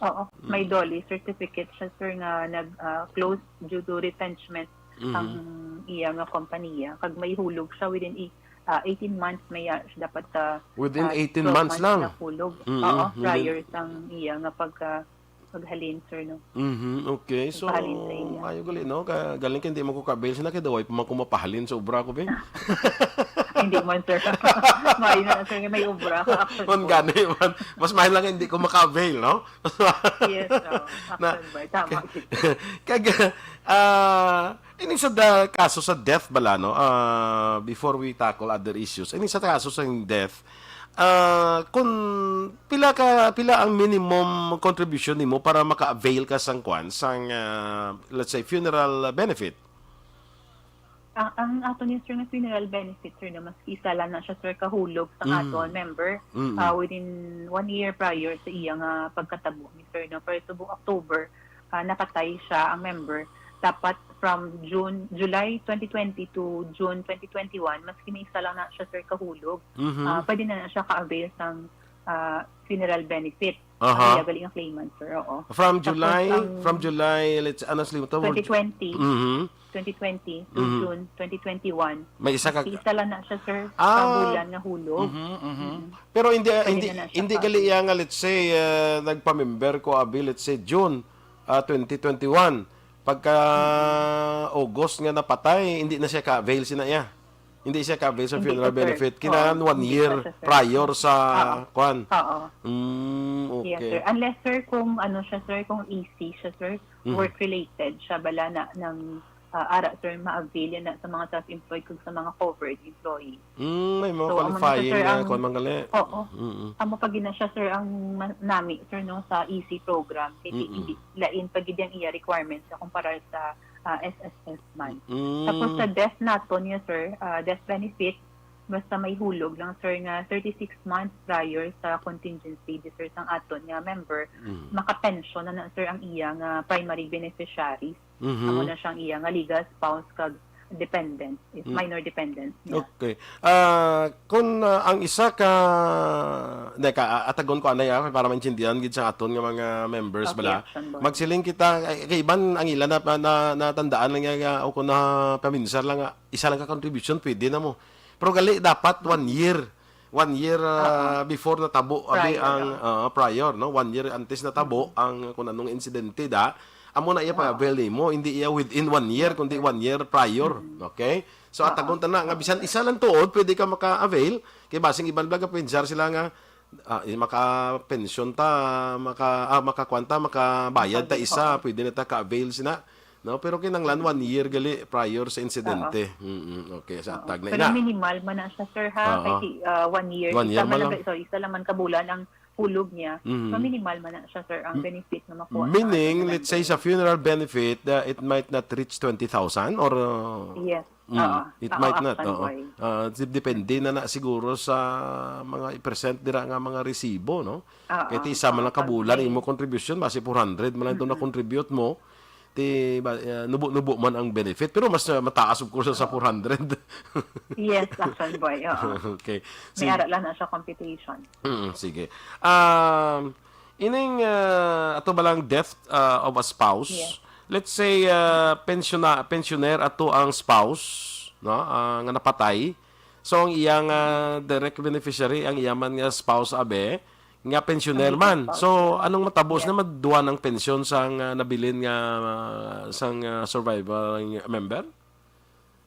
oo, may Mm. DOLE certificate siya, sir, nga nag, ah, close due to retrenchment Mhm. ang iya nga kompanya. Kag may hulog siya within i-, ah, eighteen months, may, ah, dapat, ah, Within ah, eighteen twelve months months lang? na hulog. Mm-mm. Oo, Within prior sang iya nga pagka, maghalin, sir, no? Mhm, okay. So, Magpahalin sa iya. Maayo gali, no? Ka, galing kay hindi mo ko ka-avail. Sina kay daway pa man ko mapahalin sa obra ko, be. Hindi man, sir. Maayo na, sir, nga may obra. Action Man po. Gani man. Mas mahal lang hindi ko maka-avail, no? Yes, sir. Na- Action boy. Tama. Kag, ah, ini sa da, kaso sa death bala, no? Ah, before we tackle other issues, ini sa kaso sa death, ah, kung pila ka, pila ang minimum contribution nimo para maka-avail ka sang kwan, sang, ah, let's say, funeral benefit? Ang, ang ato niya, sir, nga funeral benefit, sir, na mas isa lang na siya, sir, kahulog sa Mm. aton member Mm. ah, within one year prior sa iya nga pagkatabo ni, sir, no? Pero subong October, ah, napatay siya, ang member. Dapat from June, July twenty twenty to June twenty twenty-one, maski may isa lang na siya, sir, kahulog, Mhm. ah, pwede na na siya ka-avail sang ah, funeral benefit. Aha. Ang iya gali nga claimant, sir, oo. From Tapos July, ang from July, let's, ano, slim to? twenty twenty, Mhm. twenty twenty to Mhm. June twenty twenty-one. May isa ka Isa lang na siya, sir, Ah. sa bulan nga hulog. Mhm, mhm. Pero hindi, Pwede hindi, na na siya hindi pa. gali iya nga, let's say, ah, nagpa-member ko abi, let's say, June, ah, twenty twenty-one. Pagka August nga napatay, hindi na siya ka-avail sina iya. Hindi siya ka-avail sa Hindi funeral pa, sir. benefit. Kinahanglan Oo, one hindi year pa siya, sir. Prior sa Oo. kwan. Oo. Mm, Yes, okay. Sir. Unless, sir, kung ano siya, sir, kung E C siya, sir, Mhm. work-related siya, bala na ng ah, ara, sir, ma-avail yan na sa mga self-employed kag sa mga covered employee. Mm, may mga So, amo na siya, qualifying sir, na ang kwan man gali. Oo. Mm-mm. Amo pa gid na siya, sir, ang ma- nami, sir, no, sa E C program. Kay di, Mm-mm. di, lain pa gid ang iya requirements sa kumpara sa ah, S S S man. Mm. Tapos sa death naton niya, sir, ah, death benefit, basta may hulog lang, sir, nga thirty-six months prior sa contingency, di, sir, sang aton nga member, Mm. makapension na na, sir, ang iya nga primary beneficiaries. Mhm. Amo na siyang iya nga legal spouse kag dependent, is Mm. minor dependent niya. Okay. Ah, kung ah, ang isa ka, hindi ka, ah, atagon ko anay, ah, para maintindihan gid sa aton nga mga members Okay, bala. Action Boy. Magsiling kita, ay, kay iban ang ila na, na natandaan lang nga, o kung na paminsar lang nga, isa lang ka contribution, pwede na mo. Pero gali dapat one year. One year ah, before natabo abi Prior, ang oo. ah, prior, no? One year antes natabo ang kung anong insidente da. Amo na iya pa-avail nimo, hindi iya within one year, kundi one year prior. Okay? So, Oo. Atagon ta na nga bisan isa lang tuod, pwede ka maka-avail. Kay basing iban bala, pwensar sila nga ah, eh, maka-pension ta, maka ah, makakuan ta, makabayad ta Makabayad, isa, oo. Pwede na ta ka-avail sina. No, pero kinahanglan one year gali prior sa insidente. Mm, okay, sa Oo. atag na Pero ina. Minimal man na siya, sir, ha? Oo. Kay si, ah, one year. One year Isa man man lang, lang. ka- sorry, isa lang man ka bulan ang hulog niya. Mhm. So, minimal man na siya, sir, ang benefit na makuha. Meaning, let's say, sa funeral benefit, uh, it might not reach twenty thousand or uh, Yes. Mm, Oo. it Oo, might not, Action oo. Boy. Ah, dep- depende na na siguro sa mga i-present dira nga mga resibo, no? Oo, Kay ti isa man oo, lang ka bulan pag may imo contribution, basi four hundred man lang ito na contribute mo. Ti ba, ah, nubo-nubo man ang benefit, pero mas ah, mataas of course sa four hundred. Yes, Action Boy. Oo. Okay. May ara lang na siya computation. Mm, sige. Um, ining ah, ato ba lang death ah, of a spouse? Yes. Let's say ah, pensiona, pensioner ato ang spouse, no? Ah, nga napatay. So ang iyang ah, direct beneficiary ang iya man nga spouse, abe, nga pensioner Ang man. spouse. So anong matabos Yes. na maduwa ng pensyon sang ah, nabilin nga ah, sang ah, survivor member?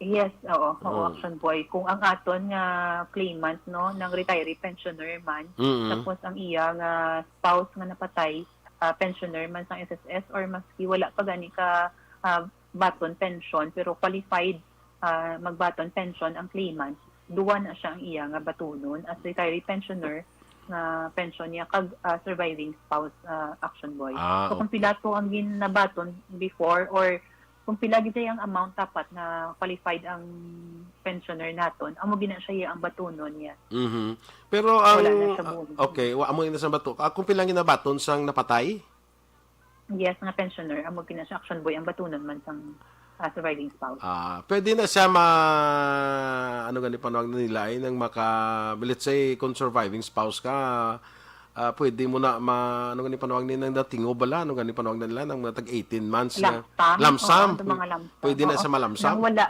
Yes, oo, oo, Mm. Action Boy. Kung ang aton nga claimant, no, ng retiree pensioner man, Mm. tapos ang iya nga spouse nga napatay, ah, pensioner man sang S S S or maski wala pa gani ka ah, baton pension pero qualified ah, magbaton pension ang claimant, duwa na siya ang iya nga batunon as retiree pensioner nga pension niya kag ah, surviving spouse ah, Action Boy. Ah, So kung okay. pila to ang ginabaton before or kung pila gid ang amount dapat na qualified ang pensioner naton, amo gina siya ang batunon niya. Mhm. Pero ang Wala na siya buhok. Okay, wa mo na sa bato. Ah, kung pila ang ginabaton sang napatay? Yes, nga pensioner, amo gina siya Action Boy ang batunon man sang ah, surviving spouse. Ah, pwede na siya ma ano gani panawag na nila ay nang maka let's say kung surviving spouse ka ah, pwede mo na ma ano gani panawag ni nang datingo bala ano gani panawag na nila nang mga tag eighteen months na Lump sum? Lump sum. Oo, ang mga lump sum. Pwede na Oo. sa malamsam. Nang wala,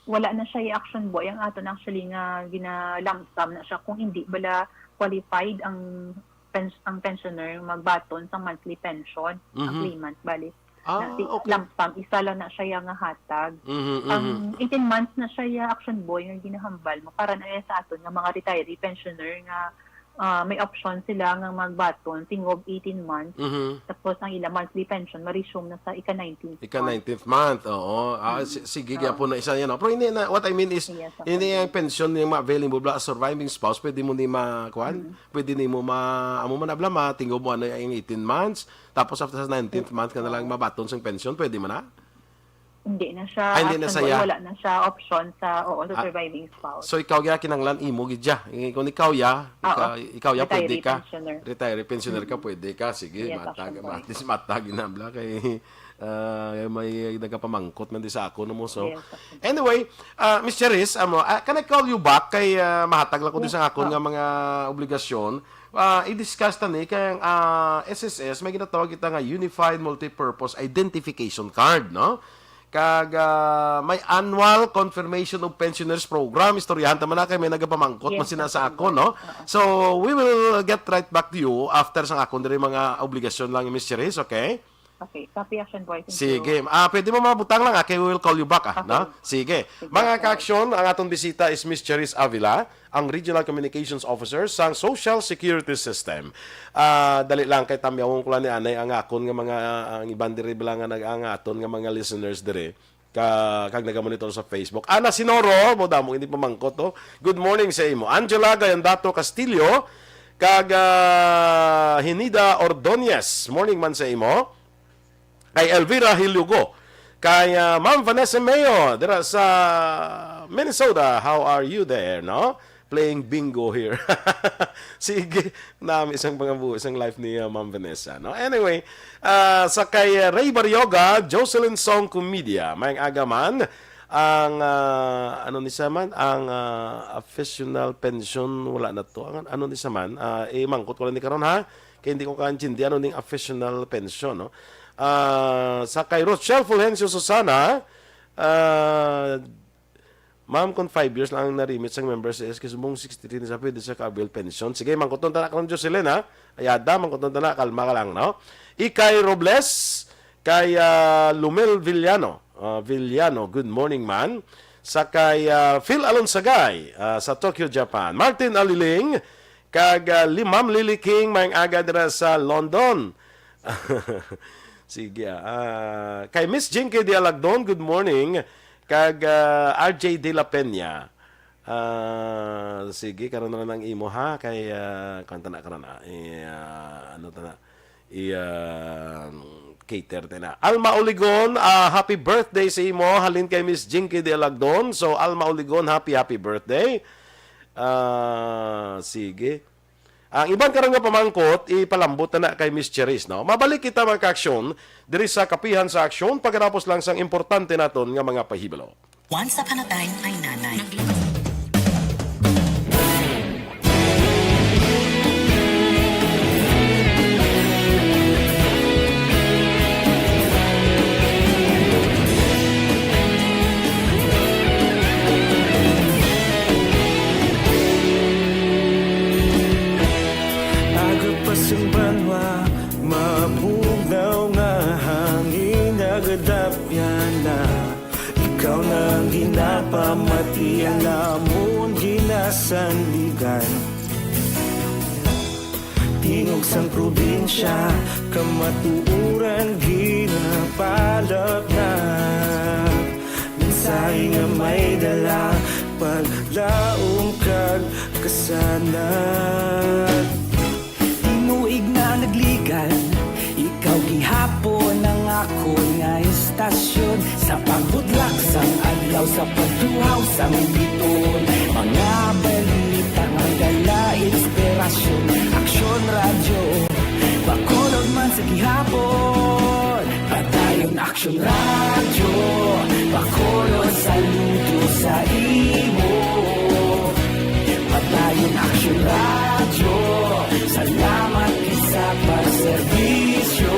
wala na siya i-Action Boy. Ang aton actually nga gina-lump sum na siya kung hindi bala qualified ang pens-, ang pensioner magbaton sa monthly pension, ang Mhm. claimant, bali. Ah, Na si okay. lump sum, isa lang na siya nga hatag. Mhm, Ang mhm. eighteen months na siya, Action Boy, nga ginahambal mo, para na sa aton nga mga retiree pensioner nga, ah, may option sila nga magbaton tingob eighteen months. Mhm. Tapos ang ila monthly pension ma-resume na sa ika nineteenth Ika month. nineteenth month, oo. Ah, Mm. si-, sige, Oo. gyapon na isa yan, no? Pero hindi na, what I mean is, Yes, hindi okay. ang pensyon yung mga available ba, surviving spouse, pwede mo ni ma-, kuwan? Mm. Pwede nimo ma-, amo man abla, matingob mo ano yung eighteen months, tapos after sa nineteenth month ka na lang Oo. mabaton sang pensyon, pwede man na? Hindi na siya Ah, hindi na actionable, saya. wala na siya option sa, oo, sa Ah, surviving spouse. so ikaw ya kinahanglan imo gid ya. Eh, kung ikaw ya, Oo. ikaw, ikaw ya, pwede Retiree ka. pensioner. Retiree pensioner ka, Mm-mm. pwede ka. Sige, Yes, matag, Action Boy. at least matag na bla kay, ah, may nagapamangkot man di sa ako, no mo. So, Yes, Action Boy. anyway, ah, Miss Charis, amo, ah, can I call you back kay, ah, mahatag lang ko di Yes, sa akon oo. nga mga obligasyon. Ah, i-discuss ta ni kay ang, ah, S S S may ginatawag kita nga Unified Multipurpose Identification Card, no? Kag, ah, may annual confirmation of pensioners program. Istoryahan ta man na kay may nagapamangkot Yes, man sina sa Action ako, Boy. no? Oo. So, we will get right back to you after sang akon diri mga obligasyon lang, Miss Cherise, okay? Okay. Copy, Action Boy. Thank Sige. you. Ah, pwede mo mabutang lang, ah, kay we will call you back, ah, Okay. no? Sige. Sige, Mga Action Boy. ka-action, ang atong bisita is Miss Cherise Avila, ang Regional Communications Officer sang Social Security System. Ah, dali lang kay tamyawon ko lang ni anay ang akon nga mga, ang iban diri bala nga nag-, ang aton nga mga listeners diri ka, kag nagamonitor sa Facebook. Ana Sinoro, mo damo hindi pamangkot to. Good morning sa imo. Angela Gayandato Castillo, kag, ah, Hinida Ordonez. Morning man sa imo. Kay Elvira Hilyogo. Kay, ah, Ma'am Vanessa Mayo, dira sa Minnesota. How are you there, no? Playing bingo here. Sige, nami isang pangabuhi, isang life ni, ah, Ma'am Vanessa, no? Anyway, ah, sa kay, ah, Ray Barrioga, Jocelyn Song Comedia, may aga man, ang, ah, ano ni siya man, ang, ah, official pension, wala na to. Ang, ano ni siya man, ah, imangkot ko lang ni karon, ha? Kay hindi ko kaintindi, ano ning official pension, no? Ah, sa kay Rochelle Fulgencio Susana, ah, Ma'am, kung five years lang ang na-remit sang member sa S K, subong sixty-three na siya, pwede siya ka-avail pension. Sige, mangkuton ta na karon, Jocelyn, ha? Ayada, mangkuton ta na, kalma ka lang, no? Ikay Robles, kay, ah, Lumel Villano. Ah, Villano, good morning, man. Sa kay, ah, Phil Alonsagay, ah, sa Tokyo, Japan. Martin Aliling, kag, ah, Li-, Ma'am Lily King, may aga dira sa London. Sige, ah. Ah, kay Miss Jinky de Alagdon, good morning. Kag, ah, R J de la Peña. Ah, sige, karon na lang imo, ha, kay, ah, kanta na karon, ah. I, ah, ano ta na? I, ah, cater ta na. Alma Oligon, ah, happy birthday sa imo, halin kay Miss Jinky de Alagdon. So, Alma Oligon, happy, happy birthday. Ah, sige. Ang iban karon nga pamangkot, ipalambot na na kay Miss Cherise, no? Mabalik kita, mga ka-aksyon, diri sa Kapihan sa Aksyon, pagkatapos lang sang importante naton nga mga pahibalo. Once upon a time, my nanay. Aga pa sang banwa, mabugnaw nga hangin nagadapyan na. Ikaw na ang ginapamati, ang amon ginasandigan. Tingog sang probinsya, kamatuoran ginapalapnap. Mensahe nga may dala, paglaom kag kasanag. Tinuig na nagligan, ikaw gihapon ang akon nga istasyon. Sa pagbudlak sang adlaw, sa pagduhaw sang biton, mga balita nga dala inspirasyon. Aksyon Radyo, Bacolod man sa gihapon. Padayon Aksyon Radyo, Bacolod, saludo sa imo. Padayon Aksyon Radyo, salamat gid sa pagserbisyo.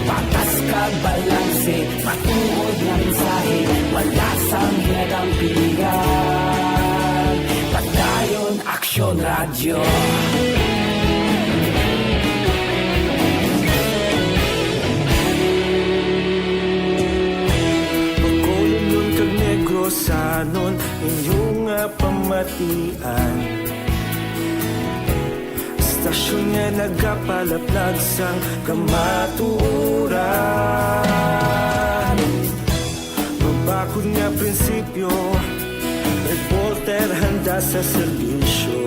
Patas kag balanse, matuod nga mensahe, wala sang ginadampigan. Padayon Aksyon Radyo. Bacolodon kag Negrosanon, inyo nga pamatian. Istasyon nga nagapalaplag sang kamatuoran. Mabakod nga prinsipyo, reporter handa sa serbisyo.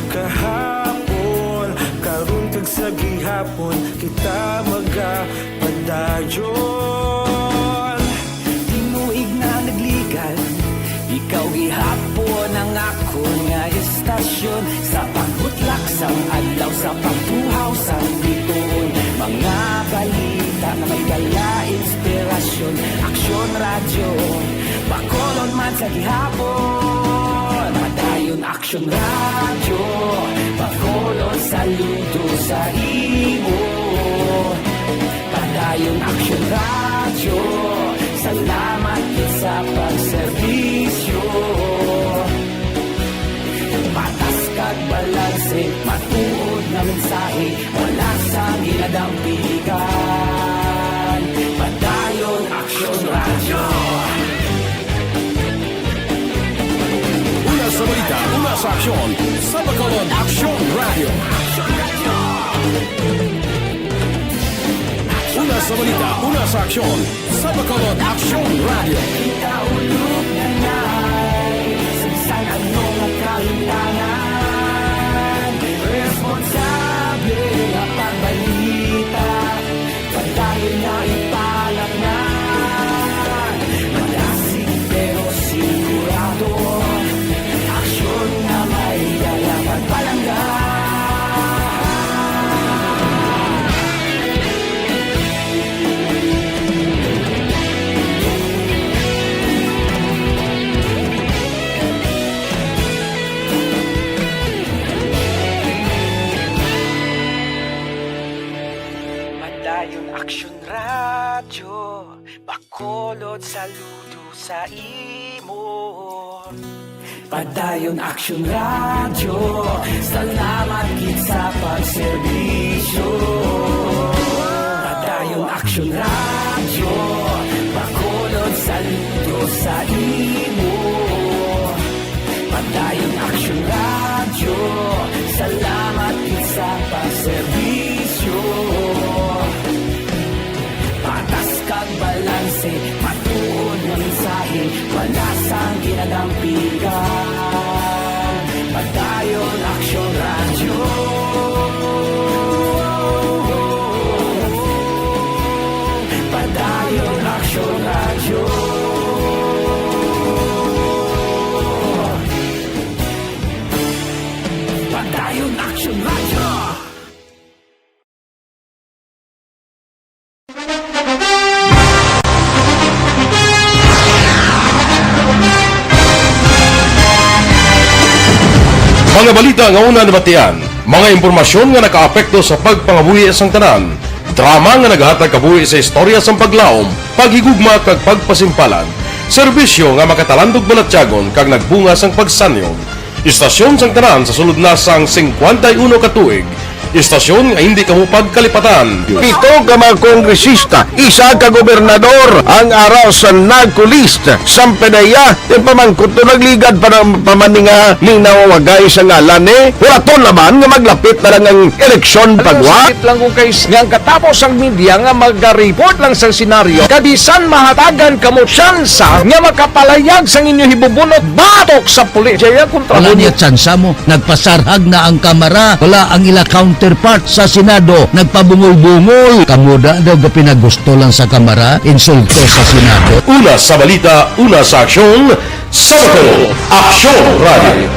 Kahapon, karon kag sa gihapon, kita magapadayon. Tinuig na nagligal, ikaw gihapon ang akon nga istasyon. Sa pagbutlak sang adlaw, sa pagtuhaw sang bituon, mga balita nga may dala inspirasyon. Aksyon Radyo, Bacolod man sa gihapon. Padayon Aksyon Radyo, Bacolod, saludo sa imo. Padayon Aksyon Radyo, salamat gid sa pagserbisyo. Patas kag balanse, matuod nga mensahe, wala sang ginadampigan. Padayon Aksyon Radyo. Una sa balita, una sa aksyon, sa Bacolod Aksyon Radyo. Una sa balita, una sa aksyon, sa Bacolod Aksyon Radyo. Kita ulog na nai, sa bisan ano nga kahimtangan, responsable nga pagbalita. Padayon nga ipalatnan, madasig pero sigurado. Aksyon nga may dala pagpalangga. Padayon Aksyon Radyo, Bacolod, saludo sa imo. Padayon Aksyon Radyo, salamat gid sa pagserbisyo. Padayon Aksyon Radyo, Bacolod, saludo sa imo. Padayon Aksyon Radyo, salamat gid sa pagserbisyo. Patas kag balanse, matuod nga mensahe, wala sang ginadampigan. Padayon Aksyon Radyo. Padayon Aksyon Radyo. Padayon Aksyon Radyo. Mga balita nga una nabatian, mga impormasyon nga nakaapekto sa pagpangabuhi sang tanan, drama nga nagahatag kabuhi sa istorya sang paglaom, paghigugma kag pagpasimpalan, serbisyo nga makatalandog balatyagon kag nagbunga sang pagsanyog. Istasyon sang tanan sa sulod na sang singkwenta y uno ka tuig. Istasyon nga hindi kamo pagkalipatan. Pito ka mga kongresista, isa ka gobernador ang ara sa NAGCO list. Sampanaya, ti pamangkot to nagligad pa na, pa man ni nga linawagay sa ngalan ni. Wala to laban nga maglapit na lang ang eleksyon pagwa. Sakit lang kung kay nga ang katapos ang media nga maga-report lang sa senaryo, kabisan mahatagan kamo tsansa nga makapalayag sang inyo hibubunot batok sa pulis. Jaya kontra Wala mo. Niya tsansa mo. Nagpasarhag na ang Kamara. Wala ang ila counterpart sa Senado. Nagpabungol-bungol. Kamo da daw ga pinagusto lang sa Kamara. Insulto sa Senado. Una sa balita, una sa aksyon, sa Bacolod Aksyon Radio.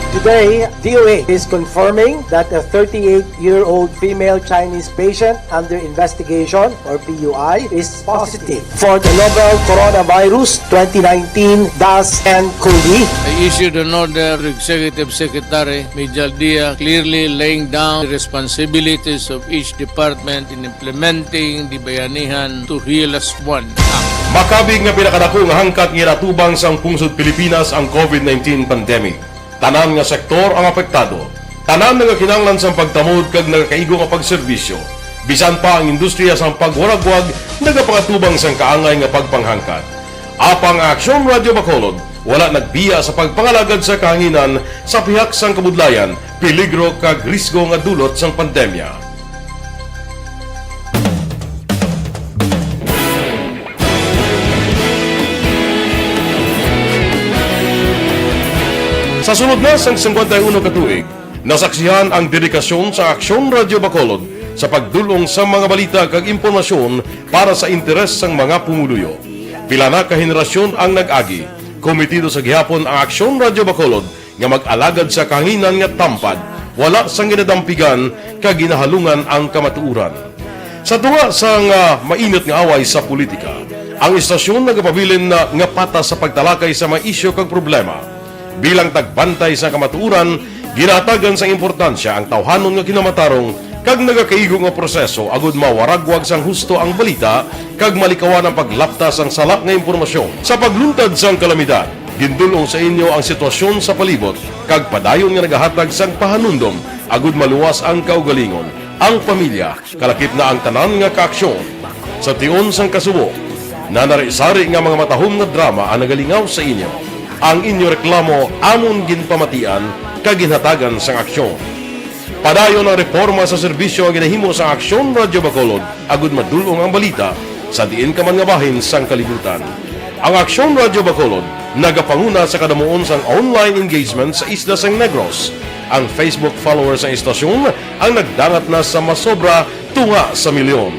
Today, D O H is confirming that a thirty-eight-year-old female Chinese patient under investigation, or P U I, is positive for the novel coronavirus twenty nineteen dash N cov. I issued an order to Executive Secretary Mijal Dia, clearly laying down the responsibilities of each department in implementing the Bayanihan Tuhilas One Act. Makabig nga pinakadako nga hangkat nga ginatubang sang pungsod Pilipinas ang COVID nineteen pandemic. Tanan nga sektor ang apektado. Tanan nga kinahanglan sang pagtamod kag nagakaigo nga pagserbisyo. Bisan pa ang industriya sang pagwaragwag nagapangatubang sang kaangay nga pagpanghangkat. Apang ang Aksyon Radyo Bacolod wala nagbiya sa pagpangalagad sa kahanginan sa pihak sang kabudlayan, peligro kag risgo nga dulot sang pandemya. Sa sulod na sang singkwenta y uno ka tuig, nasaksihan ang dedikasyon sa Aksyon Radyo Bacolod sa pagdul-ong sa mga balita kag impormasyon para sa interes sang mga pumuluyo. Pila na ka henerasyon ang nag-agi, komitido sa gihapon ang Aksyon Radyo Bacolod nga mag-alagad sa kahanginan nga tampad, wala sang ginadampigan kag ginahalungan ang kamatuoran. Sa tunga sang, ah, mainit nga away sa politika, ang istasyon nagapabilin na nga patas sa pagtalakay sa mga isyu kag problema. Bilang tagbantay sa kamatuoran, ginahatagan sang importansya ang tawhanon nga kinamatarong kag nagakaigo nga proseso agud mawaragwag sang husto ang balita kag malikawan ang paglapta sang sala nga impormasyon. Sa pagluntad sang kalamidad, gindul-ong sa inyo ang sitwasyon sa palibot kag padayon nga nagahatag sang pahanumdom agud maluwas ang kaugalingon, ang pamilya, kalakip na ang tanan nga kaaksyon. Sa tion sang kasubo, nanari-sari nga mga matahom nga drama ang nagalingaw sa inyo. Ang inyo reklamo amon ginpamatian kag ginhatagan sang aksyon. Padayon ang reporma sa serbisyo nga ginahimo sang Aksyon Radyo Bacolod agud madul-ong ang balita sa diin ka man nga bahin sang kalibutan. Ang Aksyon Radyo Bacolod nagapanguna sa kadamuon sang online engagement sa isla sang Negros. Ang Facebook followers sang istasyon ang nagdangat na sa masobra tunga sa milyon.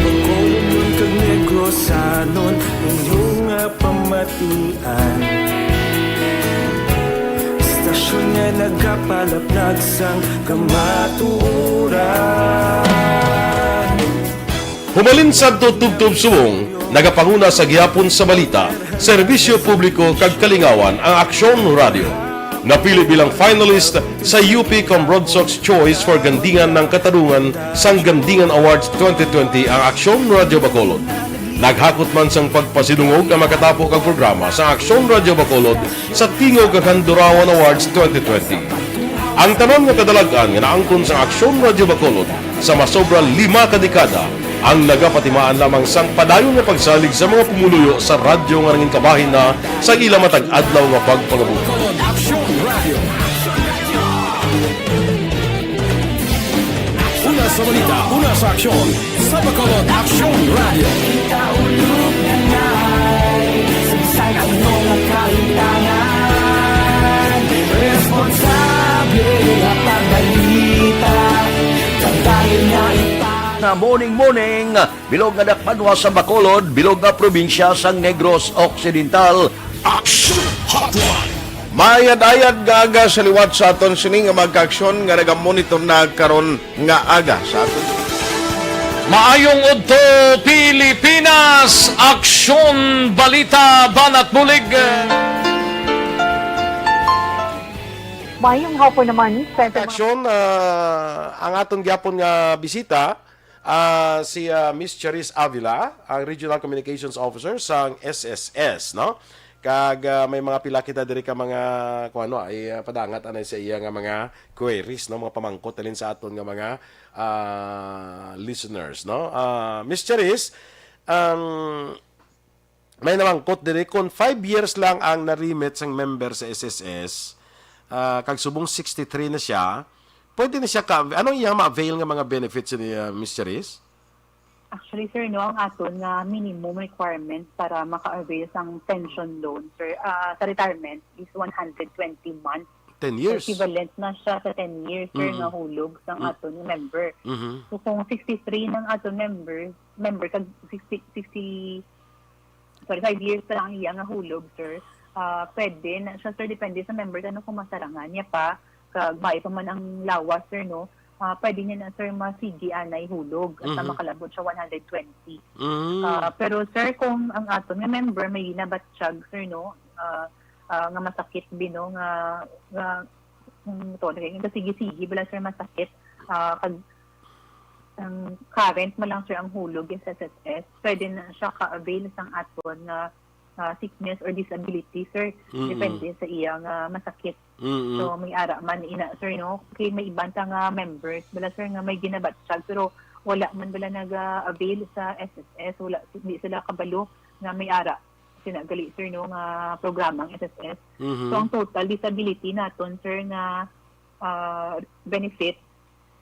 Bacolodnon kag Negrosanon, inyo nga pamatian. Istasyon nga nagapalaplag sang kamatuoran. Humalin sadto tubtob subong, nagapanguna sa gihapon sa balita, serbisyo publiko kag kalingawan ang Aksyon Radyo. Napili bilang finalist sa U P Comrod Sox Choice for Gandingan ng Katarungan sang Gandingan Awards twenty twenty ang Aksyon Radyo Bacolod. Naghakot man sang pagpasidungog ang makatapo kag programa sa Aksyon Radyo Bacolod sa Tingog kag Handurawan Awards twenty twenty. Ang tanan nga kadalag-an nga naangkon sang Aksyon Radyo Bacolod sa masobra lima ka dekada ang nagapatimaan lamang sang padayon nga pagsalig sa mga pumuluyo sa radyo nga nangin kabahin na sa ila matag adlaw nga pagpangabuhi. Aksyon Radyo. Una sa balita, una sa aksyon, sa Bacolod Aksyon Radyo. Kita ulog na ngay, saysay ang mga kahitangan. Responsable nga pagbalita, kadali na ipa- Nga morning, morning, bilog nga dakbanwa sa Bacolod, bilog nga probinsya sang Negros Occidental. Aksyon Hotline. Maayad-ayad nga aga sa liwat sa aton sini nga mga kaaksyon nga nagamonitor na karon nga aga sa aton. Maayong udto, Pilipinas! Aksyon, balita, banat bulig. Maayong hapon naman, Senator. Aksyon, ah, ang aton gyapon nga bisita, ah, si, ah, Miss Charis Avila, ang Regional Communications Officer sang S S S, no? Kag, ah, may mga pila kita diri ka mga, kung ano, ay, ah, padangat anay sa iya nga mga queries, no? Mga pamangkot halin sa aton nga mga, ah, listeners, no? Ah, Miss Charis, um, may namangkot diri, kung five years lang ang na-remit sang member sa S S S, ah, kag subong sixty-three na siya, pwede na siya ka, anong iyang ma-avail nga mga benefits ni, ah, Miss Charis? Actually, sir, no, ang aton nga minimum requirement para maka-avail sang pension loan, sir, ah, sa retirement is one hundred twenty months. Ten years. So, equivalent na siya sa ten years, sir, Mm-mm. nga hulog sang Mm. aton nga member. Mm-hmm. So, kung sixty-three nang aton member, member kag sixty, sixty, sorry, five years pa lang ang iya nga hulog, sir, ah, pwede na siya, sir, depende sa member, ano, kung masarangan niya pa, kag maayo pa man ang lawas, sir, no? Ah, pwede niya na, sir, masigi anay hulog at Mm-hmm. makalabot siya one hundred twenty. Mm. Ah, pero, sir, kung ang aton nga member may nabatyag, sir, no, ah, ah, nga masakit bi, no, nga, nga, mm, to, nga sige-sige bala, sir, masakit, ah, kag ang current mo lang, sir, ang hulog sa S S S, pwede na siya ka-avail sang aton nga, ah, sickness or disability, sir. Mm-mm. Depende sa iya nga masakit. Mm-mm. So, may ara man ina, sir, no? Kay may iban ta nga members, bala, sir, nga may ginabatsyag, pero wala man bala naga-avail sa S S S, wala, hindi sila kabalo nga may ara sina gali, sir, no, nga programa ang S S S. Mhm. So, ang total disability naton, sir, nga, ah, benefit,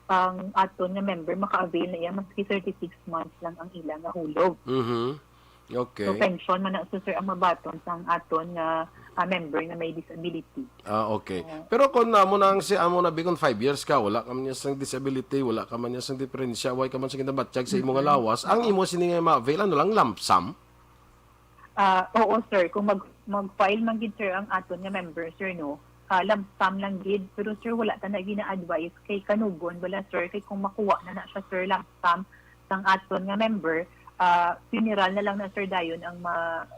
ang aton nga member maka-avail na iya maski thirty-six months lang ang ila nga hulog. Mhm. Okay. So, pension man na, so, sir, ang mabaton sang aton nga, ah, member nga may disability. Ah, okay. Oo. Pero kung amo na ang si, amo na, bi, kung five years ka, wala ka man niya sang disability, wala ka man niya sang diferensya, wala ka man sang ginabatyag sa imo nga Mm-mm. lawas, ang Oo. imo sini nga ma-avail, ano lang, lump sum? Ah, oo, sir. Kung mag, mag-file man gid, sir, ang aton nga member, sir, no, ah, lump sum lang gid. Pero, sir, wala ta na gina-advise kay kanugon bala, sir, kay kung makuha na na siya, sir, lump sum sang aton nga member, ah, funeral na lang na, sir, dayon ang ma-,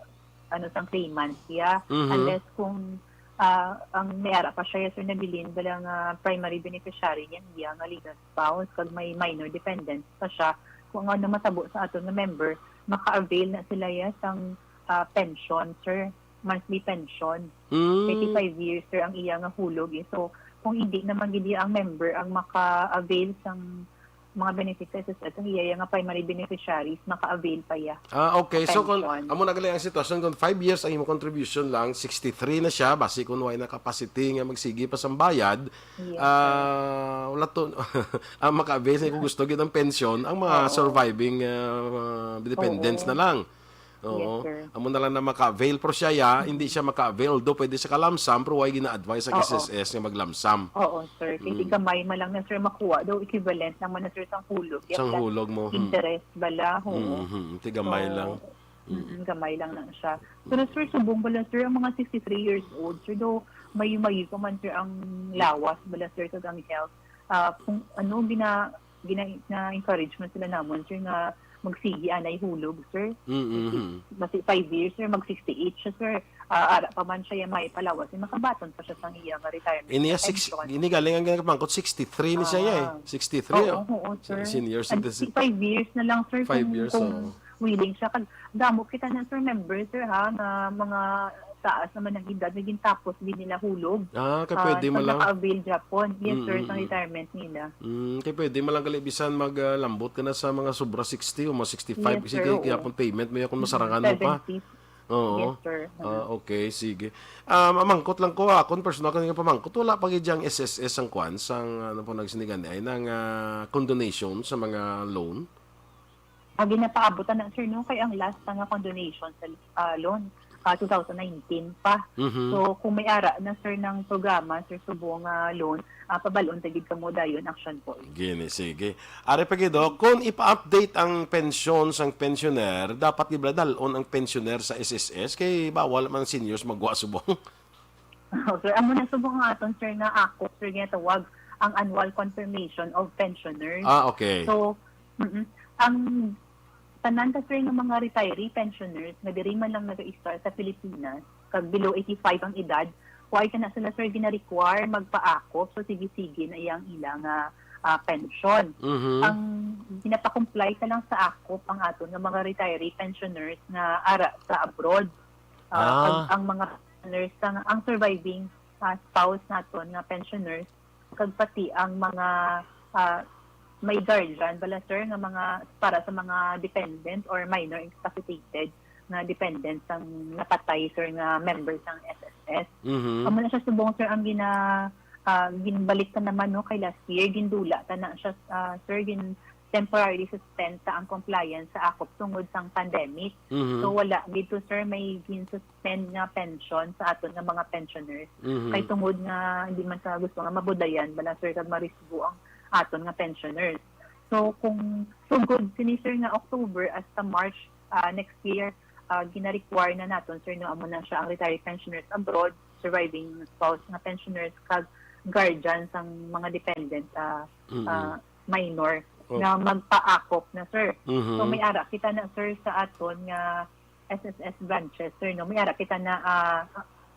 ano, sang claimant siya. Mhm. Unless kung, ah, ang may ara pa siya, sir, nabilin bala nga primary beneficiary niya, iya nga legal spouse, kag may minor dependent pa siya, kung ano matabo sa aton nga member, maka-avail na sila, yes, sang, ah, pension, sir. Monthly pension. Mm. Thirty-five years, sir, ang iya nga hulog, eh. So, kung hindi naman gid iya ang member ang maka-avail sang mga benefits sa S S S, ang iya nga primary beneficiaries, maka-avail pa iya. Ah, okay. So, kung Pension. amo na gali ang sitwasyon, kung five years ang imo contribution lang, sixty-three na siya, basi kung wala na capacity nga magsige pa sang bayad, Yes, sir. ah, wala to, ang maka-avail sa kung gusto gid ang pension, ang mga Oo. surviving, ah, dependents Oo. na lang. Oo. Yes, sir. Amo na lang na maka-avail, pero siya, ya, hindi siya maka-avail. Do pwede siya ka-lump sum, pero why gina-advise ang Oo. S S S nga mag-lump sum? Oo, sir. Kay Mm. tigamay man lang na, sir, makuha daw, equivalent naman na, sir, sang hulog. Yes, Sang lang. hulog mo, hmm. Interest bala, oo. Mm-hmm. Tigamay So, lang. Mm. mm, gamay lang na siya. Pero, sir, subong bala, sir, ang mga sixty-three years old, sir, daw mayo-mayo pa man, sir, ang lawas bala, sir, kag ang health. Ah, kung ano, gina-, gina-, na-encourage man sila namon, sir, nga magsigi anay hulog, sir. Mm-hmm. Basi five years, sir, mag sixty-eight siya, sir. Ah, ara pa man siya, ya may palawas, eh, makabaton pa siya sang iya nga retirement Ini ya six, pension. ini galing ang ginapamangkot, sixty-three ni siya, ya, eh. Ah. Sixty-three, Oo, oh. oo, sir. Senior And citizen. Five years na lang, sir, Five kung, years, kung oo. willing siya. Kag damo kita na, sir, member, sir, ha, nga mga taas naman ang edad, naging tapos din nila hulog. Ah, kay Ah, pwede pag man lang. naka-avail Japon. Yes, sir, Mm, sa mm, mm. retirement nila. Mm, kay pwede man lang gali bisan mag, ah, lambot ka na sa mga sobra sixty o mga sixty-five Yes, kasi sir, kay, kaya oo. pong payment mo ya kung Mm, masarangan mo pa. seventy. Oo. Yes, sir. Ah, Mm. okay, sige. Ah, mamangkot lang ko, ah, akon personal kani nga pamangkot, wala pa gid yang S S S ang kwan, sang, ano po, nagsinigan ay nang, ah, condonation sa mga loan? Ah, ginapaabot na, sir, no? Kay ang last na nga condonation sa, ah, loan, ah, two thousand nineteen pa. Mhm. So, kung may ara na, sir, ng programa, sir, subong nga loan, ah, pabalon ta gid kamo dayon, action po. Gini, sige. Ari pa gid, oh, kung ipa-update ang pensyon sang pensioner, dapat gid ba dalon ang pensioner sa S S S? Kay bawal man ang seniors magwa subong. Oh, sir, amo na subong ang aton, sir, nga akop, sir, ginatawag ang annual confirmation of pensioners. Ah, okay. So, mm-mm. Ang tanan ka, sir, nga mga retiree pensioners nga diri man lang nag-istar sa Pilipinas, kag below eighty-five ang edad, why ka na sila, sir, gina-require magpaakop? So, sige-sige na iyang ila nga, ah, pensyon. Mhm. Ang ginapakomply ka lang sa akop ang aton nga mga retiree pensioners nga ara sa abroad. Ah, Ah. ang, ang mga pensioners, ang, ang surviving, ah, spouse naton nga pensioners, kag pati ang mga, ah, may guardian bala, sir, nga mga para sa mga dependent or minor incapacitated nga dependent sang napatay, sir, nga member sang S S S. Mhm. Amo na siya subong, sir, ang gina-, ah, ginbalik ta naman, no, kay last year, gindula ta na siya, ah, sir, gin-, temporarily suspend ta ang compliance sa akop tungod sang pandemic. Mhm. So, wala dito, sir, may gin-suspend nga pension sa aton nga mga pensioners. Mhm. Kay tungod nga hindi man sa gusto nga mabudayan bala, sir, kag marisgo ang aton nga pensioners. So, kung sugod sini, sir, nga October hasta March, ah, next year, ah, gina-require na naton, sir, no, amo na siya ang retired pensioners abroad, surviving spouse nga pensioners, kag guardian sang mga dependent, ah, Mm-mm. ah, minor Oh. nga magpaakop na, sir. Mhm. So, may ara kita na, sir, sa aton nga S S S branches, sir, no? May ara kita na, ah,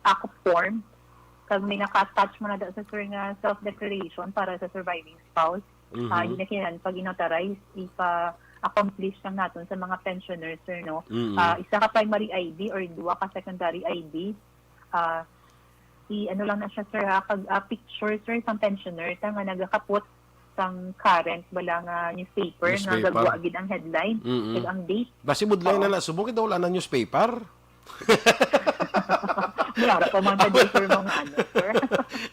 akop form. Kag may naka-attach mo na daw sa, sir, nga self-declaration para sa surviving spouse. Mhm. Ah, hindi na kinahanglan pag-notarize, ipa-accomplish lang naton sa mga pensioners, sir, no? Mm. Ah, isa ka primary I D or duha ka secondary I D. Ah, i-ano lang na siya, sir, ha, kag, ah, picture, sir, sang pensioner ta nga nagakapot sang current bala nga newspaper nga Newspaper. gagwa gid ang headline Mm-mm. kag ang date. Basi budlay Oo. na na, subong kita wala na newspaper. Wala pa man ka, sir, mga ano, sir.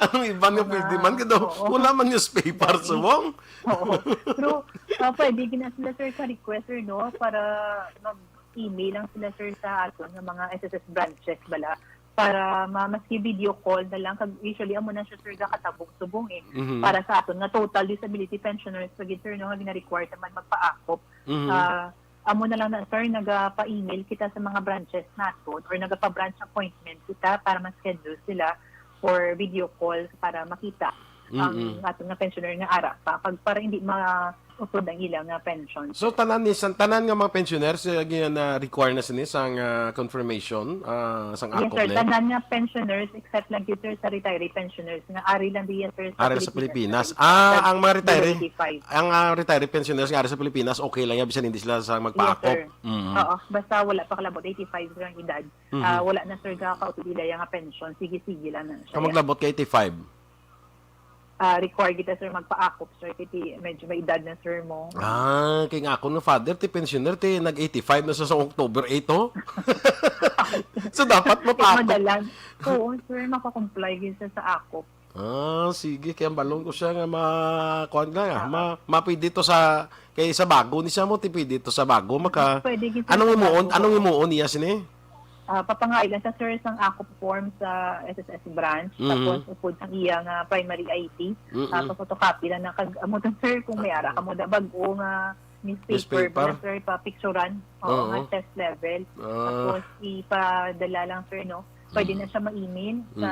Ang iban nga Mga, pwede man, kaya oo. wala man newspaper, Dali. subong. Oo. Pero, ah, pwede gina sila, sir, sa request, sir, no? Para mag-email lang sila, sir, sa aton nga mga S S S branches bala. Para ma-, maski video call na lang. Kag usually, amo na siya, sir, gakatabog subong, eh. Mhm. Para sa aton nga total disability pensioners, pag, sir, no, nga gina-require naman magpaakop. Mhm. Ah, amo na lang na, sir, nagapa-email kita sa mga branches naton or nagapa-branch appointment kita para ma-schedule sila for video call para makita ang Mm-mm. aton nga pensioner nga ara pa. Pag, para hindi maupod ang ila nga pension, So, sir. tanan ni, san-, tanan nga mga pensioners, eh, gi-, na require na sini sang, ah, confirmation, ah, sang Yes, akop sir. ni? Tanan nga pensioners, except lang gyud, sir, sa retiree pensioners nga ari lang diya, sir, sa Ari sa Pilipinas. Pilipinas. Ah, Tag-, ang mga retiree, below eighty-five. ang, ah, retiree pensioners nga ari sa Pilipinas, okay lang yan, bisan hindi sila sa Yes, magpaakop. sir. Mm. Oo, basta wala pa kalabot eighty-five ang edad. Mhm. Ah, wala na, sir, gakaupod ila nga pension. Sige-sige lang na siya. Kung maglabot ka eighty-five? Ah, require kita, sir, magpaakop, sir, kay ti-, medyo may edad na, sir, mo. Ah, kay nga ako nga father, ti pensioner, ti nag eighty-five na sa, sa October eight, oh. So, dapat Kay mapaakop. madalang. Oo, sir, makakomply gyud siya sa akop. Ah, sige. Kaya balon ko siya nga ma-, kuwan nga, ah, Oo. ma-, mapwede to sa, kay sa bago ni siya mo, ti pwede to sa bago, maka-, Pwede gyud, sir, anong sa imuon, bago. anong imuon niya sini? Ah, papangailan sa, sir, sang akop form sa S S S branch, Mhm. tapos upod sang iya nga primary I D, Mhm. tapos photocopy lang na kag, amo to, sir, kung may ara ka mo da bag-o nga newspaper, Newspaper? bala, sir, pa picturan, oo, Oo. nga test level. Ah. Tapos ipadala lang, sir, no? Pwede Mm. na siya ma-email sa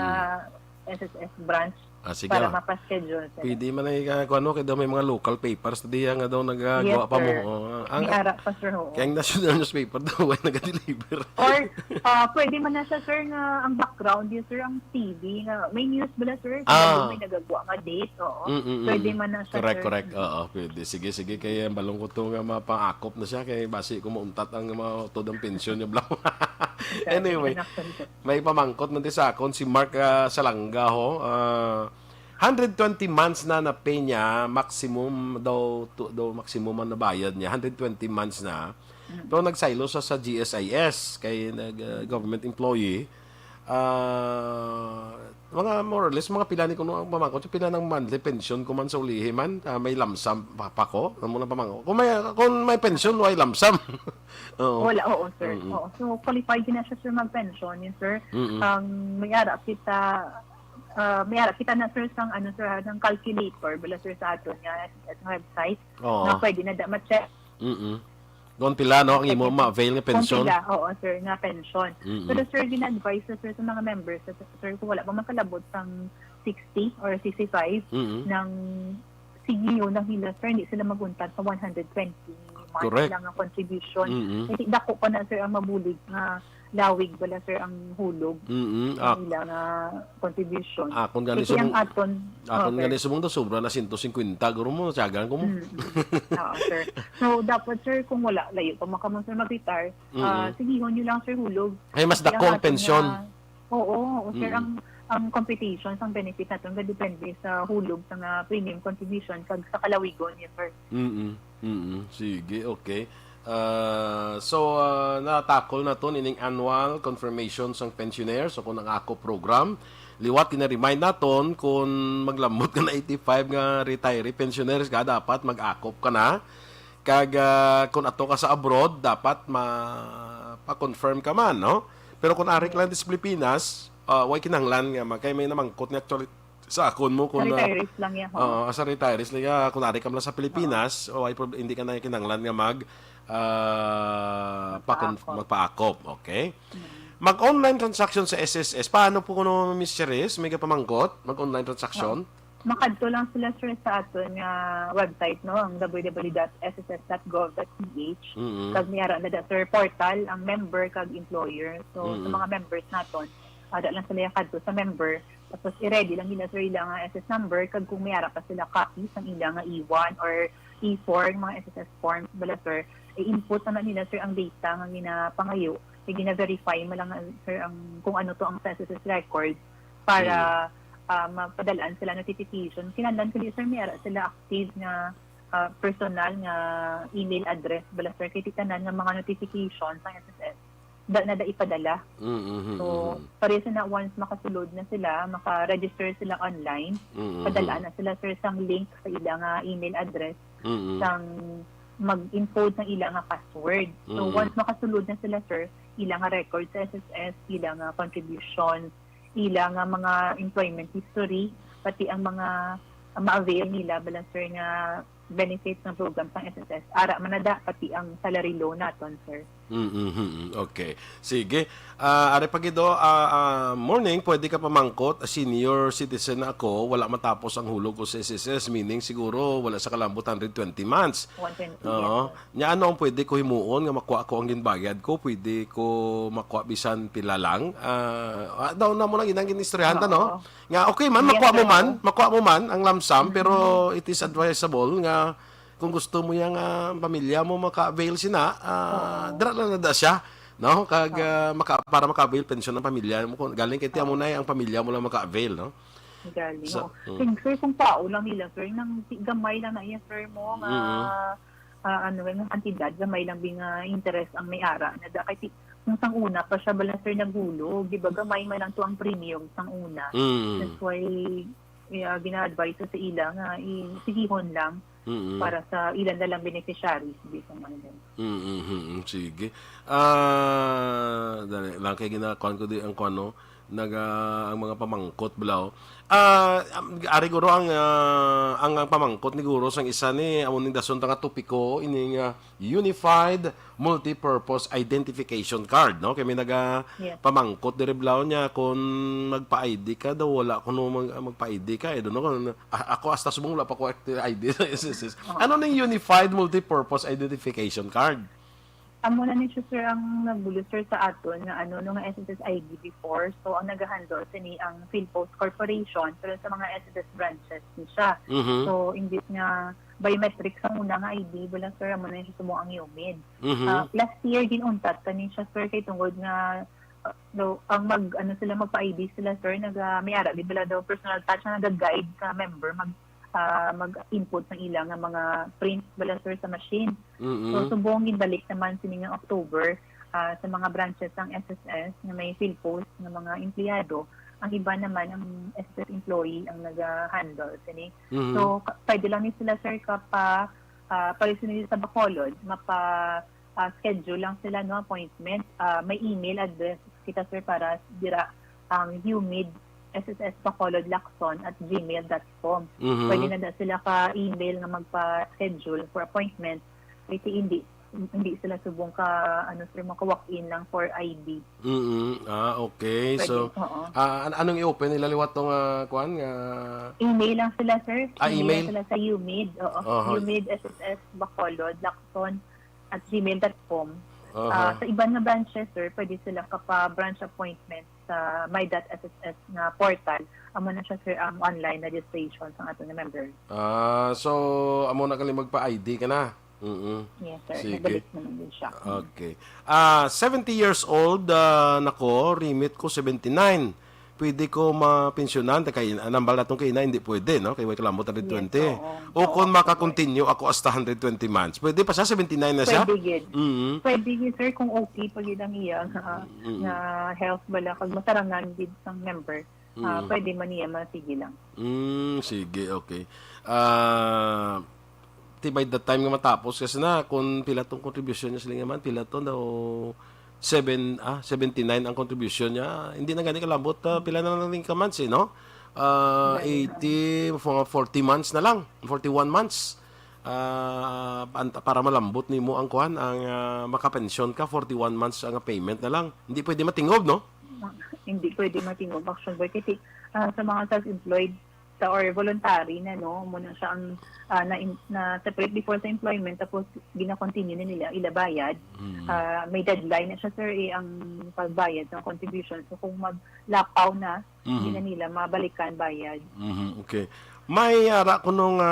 Mm. S S S branch Ah, sige, para ah. mapa-schedule, sir. Pwede man ay, ah, kung ano, kaya daw may mga local papers na diya nga daw nagagawa Yes, pa mo. sir. Oo, ang, May ara pa, sir, oo. kaya ang national newspaper daw ay naga-deliver. Or, ah, pwede man na siya, sir, nga ang background, yes, sir, ang T V nga may news bala, sir, kung Ah. may nagagawa nga date, oo. Mm, mm, Pwede mm. man na siya, Correct, sir. correct. Oo, pwede. Sige, sige. Kaya balong ko to nga mapaakop na siya. Kaya basi ko mauntat ang mga utod ang pensyon niya, bla. Anyway, Exactly. May pamangkot man ti sa akon si Mark, ah, Salanga, ho. Ah, hundred twenty months na na pay niya, maximum daw, to, daw maximum ang nabayad niya, hundred twenty months na. Mm. Pero nagsaylo sa, sa G S I S, kay nag, ah, government employee. Ah, mga more or less, mga pila ni kuno ang pamangkot, pila ng monthly pension ko man sa ulihi man, ah, may lump sum pa, pa ko, ano mo na pamangkot? Kung may, kung may pension, may lump sum. Oo. Wala, oo, sir. Mm-mm. Oo. So, qualified din na siya, sir, mag-pension, yun, sir. Mm-mm. Ang may ara kita, ah, may ara kita na, sir, sang, ano, sir, ha, ng calculator, bala, sir, sa aton nga, sa website, Oo. nga pwede na da ma-check. Mm-mm. Doon pila, no, ang imo Pwede. ma-avail nga Kung pension? pila, oo, sir, nga pension. Mm-mm. Pero, sir, gina-advise, sir, sa mga members, sir, sir, kung wala pa makalabot sang sixty or sixty-five, Mm-mm. ng sige yun ang hila, sir, hindi sila maguntat sa one hundred twenty months Correct. lang ang contribution. Mm-mm. Kasi dako pa na, sir, ang mabulig nga lawig bala, sir, ang hulog Mm-mm. ang Ah. ila nga contribution. Akon gani Kasi ang subong, aton, akon oh, gani sir. subong daw, sobra na sento singkwenta, guro mo, tiyagan ko mo. Mm. Oo, sir. So, dapat, sir, kung wala, layo pa man kamo, sir, mag-retire, ah, Mm-mm. sigihon nyo lang, sir, hulog. Ay, mas Kasi dako ang ang aton pensyon. nga Oo, oo, sir, Mm. ang, ang computation sang benefit naton gadepende sa hulog sa nga premium contribution kag sa kalawigon niya, sir. Mm-mm. Mm-mm. Sige, okay. Ah, so, ah, natakol na to nining annual confirmation sang pensioner. So, kung ang ako program, liwat gina-remind naton, kung maglambot ka na eighty-five nga retiree pensioners ka, dapat mag-akop ka na. Kag, ah, kung ato ka sa abroad, dapat ma-, pa-confirm ka man, no? Pero kung ari ka lang sa Pilipinas, ah, way kinahanglan nga ma-, kay may namangkot nga actually sa akon mo Sa kung, ah, retirees lang yan, ho? oo, sa retirees lang yan. Kung ari ka man lang sa Pilipinas, o ay prob-, hindi ka na kinahanglan nga mag, ah, pa-con-, Magpaakop. magpaakop, okay? Mm. Mag-online transaction sa S S S. Paano po kuno, Miss Cherise? May kapamangkot? Mag-online transaction? Oo. Makadto lang sila, sir, sa aton nga website, no, ang W W W dot S S S dot gov dot P H. Mm-mm. Kag may ara na da, sir, portal ang member kag employer. So, sa Mm-mm. mga members naton, ada lang sila kadto sa member. Tapos, i-ready lang nila, sir, ila nga S S number. Kag kung may ara pa sila copies ang ila nga E one or E four, mga S S S forms, bala, sir, i-input na nila, sir, ang data nga ginapangayo. Kay gina-verify mo lang, sir, ang, kung ano to ang census record. para ah, mapadalaan sila notification. Kinahanglan ko di, sir, may ara sila active nga ah, personal nga email address bala, sir, kay ti tanan nga mga notification sa S S S da na da ipadala. Mm-hmm. So, pareho na, once makasulod na sila, maka-register sila online, mm-hmm, padala na sila, sir, sang link sa ila nga email address, mm-hmm, sang mag-encode ng ila nga password. So, mm-hmm, once makasulod na sila, sir, ila nga record sa S S S, ila nga contribution, ila nga mga employment history, pati ang mga ma-avail nila bala, sir, nga benefits ng program sang S S S. Ara man na da, pati ang salary loan naton, sir. Mm-hmm. Okay. Sige. Ah, Are Pagido, ah, ah, morning, pwede ka pamangkot, senior citizen na ako, wala matapos ang hulog ko sa S S S, meaning siguro wala sa kalambot hundred twenty months. One twenty, yes, sir. Nya, ano ang pwede ko himuon nga makuha ko ang ginbayad ko? Pwede ko makuha bisan pila lang? Ah, ah, daw na mo lang inang ginistoryahan ta, no? Oo. Nga, okay man, yes, makuha mo sir, man, oo, makuha mo man ang lump sum, pero it is advisable nga kung gusto mo yang, ah, pamilya mo maka-avail sina, ah, oo, dira lang na da siya, no? Kag, oo, ah, maka-, para maka-avail pensyon ang pamilya mo. Kung galing kay tiya mo, oo, na ang pamilya mo lang maka-avail, no? Galing, so, oo. Mm. Sing-, sir, kung tao lang nila, sir, nang ti-, gamay lang na iya, sir, mo, nga, mm, ah, ano, nga kantidad, gamay lang bi nga interest ang may ara. Na da, kay ti-, kung sang una pa siya, bala, sir, naghulog, di ba, gamay man lang to ang premium sang una. Mm. That's why, yeah, gina-advise ko sa ila nga, i-, sigihon lang, mm, para sa ilan na lang beneficiaries, di sa mga ganun. Mm, mm, mm, sige. Ah, dali lang kay ginakuan ko di ang kuan, no? Naga, ang mga pamangkot, bala, oh. Ah, am, ari guro ang, ah, ang, ang pamangkot ni guro sang isa ni, amo ning dason ta nga topiko, ini nga Unified Multipurpose Identification Card, no? Kay may naga, yes, pamangkot diri, bala, niya kung magpa-I D ka daw, wala kuno mag-, magpa-I D ka, I don't know kung, a-, ako hasta subong wala pa ko active I D sa S S S. Oo. Ano ning Unified Multipurpose Identification Card? Amo na ni siya, sir, ang nagbulo, sir, sa aton nga ano, no, nga S S S I D before. So, ang nagahandle sini ang PhilPost Corporation, pero sa mga S S S branches ni siya. Mhm. So, imbis nga biometric sa una nga I D, wala, sir, amo na siya subong ang UMID. Mhm. Ah, last year, ginuntat ka ni siya, sir, kay tungod nga, ah, no, ang mag, ano sila, magpa-I D sila, sir, naga, may ara, di bala daw personal touch na naga-guide sa member mag, ah, mag-input sa ila nga mga prints bala, sir, sa machine. Mm-mm. So, subong ginbalik naman sini nga October, ah, sa mga branches sang S S S nga may PhilPost nga mga empleyado. Ang iba naman, ang S S S employee ang naga-handle sini. Mm-hmm. So, ka-, pwede lang ni sila, sir, kapa, ah, pwede sila sa Bacolod, mapa, ah, schedule lang sila, no, appointment. Ah, may email address kita, sir, para dira ang humid S S S Bacolod Lacson at gmail dot com. Mhm. Pwede na da sila ka email nga magpa-schedule for appointment. Kasi hindi, hindi sila subong ka, ano, sir, maka-walk-in lang for I D. Mm-mm. Ah, okay. Pwede, so, oo. Ah, an-, anong i-open nila liwat tong, ah, kuan nga? Email lang sila, sir. Ah, email? Email lang sila sa humid. Oo. Aha. Humid S S S Bacolod Lacson at gmail dot com. Aha. Ah, sa iban nga branches, sir, pwede sila kapa-branch appointment sa my dot S S S nga portal. Amo na siya, sir, ang online registration sa aton nga member. Ah, so, amo na gali magpa-I D ka na? Mm-mm. Yes, sir. Sige. Nabalik naman din siya. Okay. Ah, seventy years old, ah, nako, remit ko seventy-nine. Pwede ko mapensyonan, ta kay, ah, nambal natong kaina, hindi pwede, no? Kay way kalambot hundred twenty. Yes, oo. O kung maka-continue ako hasta hundred twenty months. Pwede pa siya, seventy-nine na siya? Pwede gid. Mm-hmm. Pwede gid, sir, kung okay pa gid ang iya nga, mm-hmm, nga health bala, kag matarangan gid sang member. Ah, mm, pwede man niya, ma-, sige lang. Mm, sige, okay. Ah, ti by the time nga matapos, kasi na, kung pila tong contribution niya, sila nga man, pila to daw, seven, ah, seventy-nine ang contribution niya. Hindi na gani kalambot, ah, pila na lang ka months, eh, no? Ah, right, eighty, mga forty months na lang, forty-one months. Ah, anta-, para malambot nimo ang kuan, ang, ah, makapensyon ka, forty-one months ang payment na lang. Hindi pwede matingob, no? Hindi pwede matingob, Action Boy. Kasi, ah, sa mga self-employed, sa, or voluntary na, no, muna siya ang, ah, na, na separate before sa employment, tapos gina-continue na nila ila bayad. Mm. Ah, may deadline na siya, sir, eh, ang pagbayad ng contribution. So, kung maglapaw na, mhm, hindi na nila mabalikan bayad. Mhm, okay. May ara kuno nga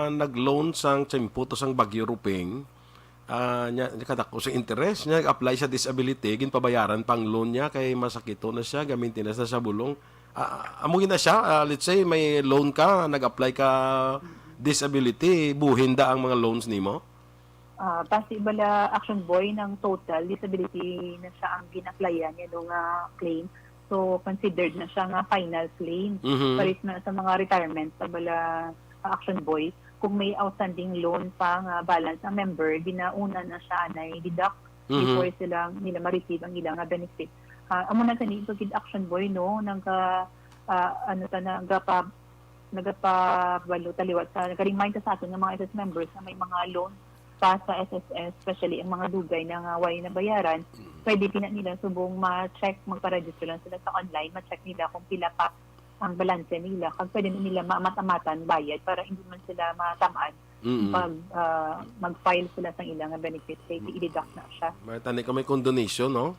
nag-loan sang tiyempo to sang Bagyo Ruping. Ah, nya, nya kadako sa interest, nya nag-apply sa disability, ginpabayaran pang loan niya kay masakito na siya, ga-maintenance na sa bulong. Ah, amo gina siya, ah, let's say may loan ka, nag-apply ka disability, buhin da ang mga loans nimo? Ah, base bala, Action Boy, ng total disability na siya ang gin-applyan niya no nga claim. So, considered na siya nga final claim. Mhm. Pares na sa mga retirement sa bala, ah, Action Boy, kung may outstanding loan pa nga balance ang member, ginauna na siya anay deduct Mhm. before sila, nila ma-receive ang ila nga benefit. Ah, amo na gani ito gid, Action Boy, no? Nagka, ah, ano ta, nagapa-, nagapabalo ta liwat sa, nag-remind ta sa aton nga mga S S members na may mga loan pa sa S S S, especially ang mga dugay na nga way nabayaran. Mhm. Pwede gina nila subong ma-check, magpa-register lang sila sa online, ma-check nila kung pila pa ang balanse nila, kag pwede na nila maamat-amatan bayad para hindi man sila matamaan Mm. pag, ah, mag-file sila sa ilang benefit kay i-deduct na siya. May tani ka may condonation, no?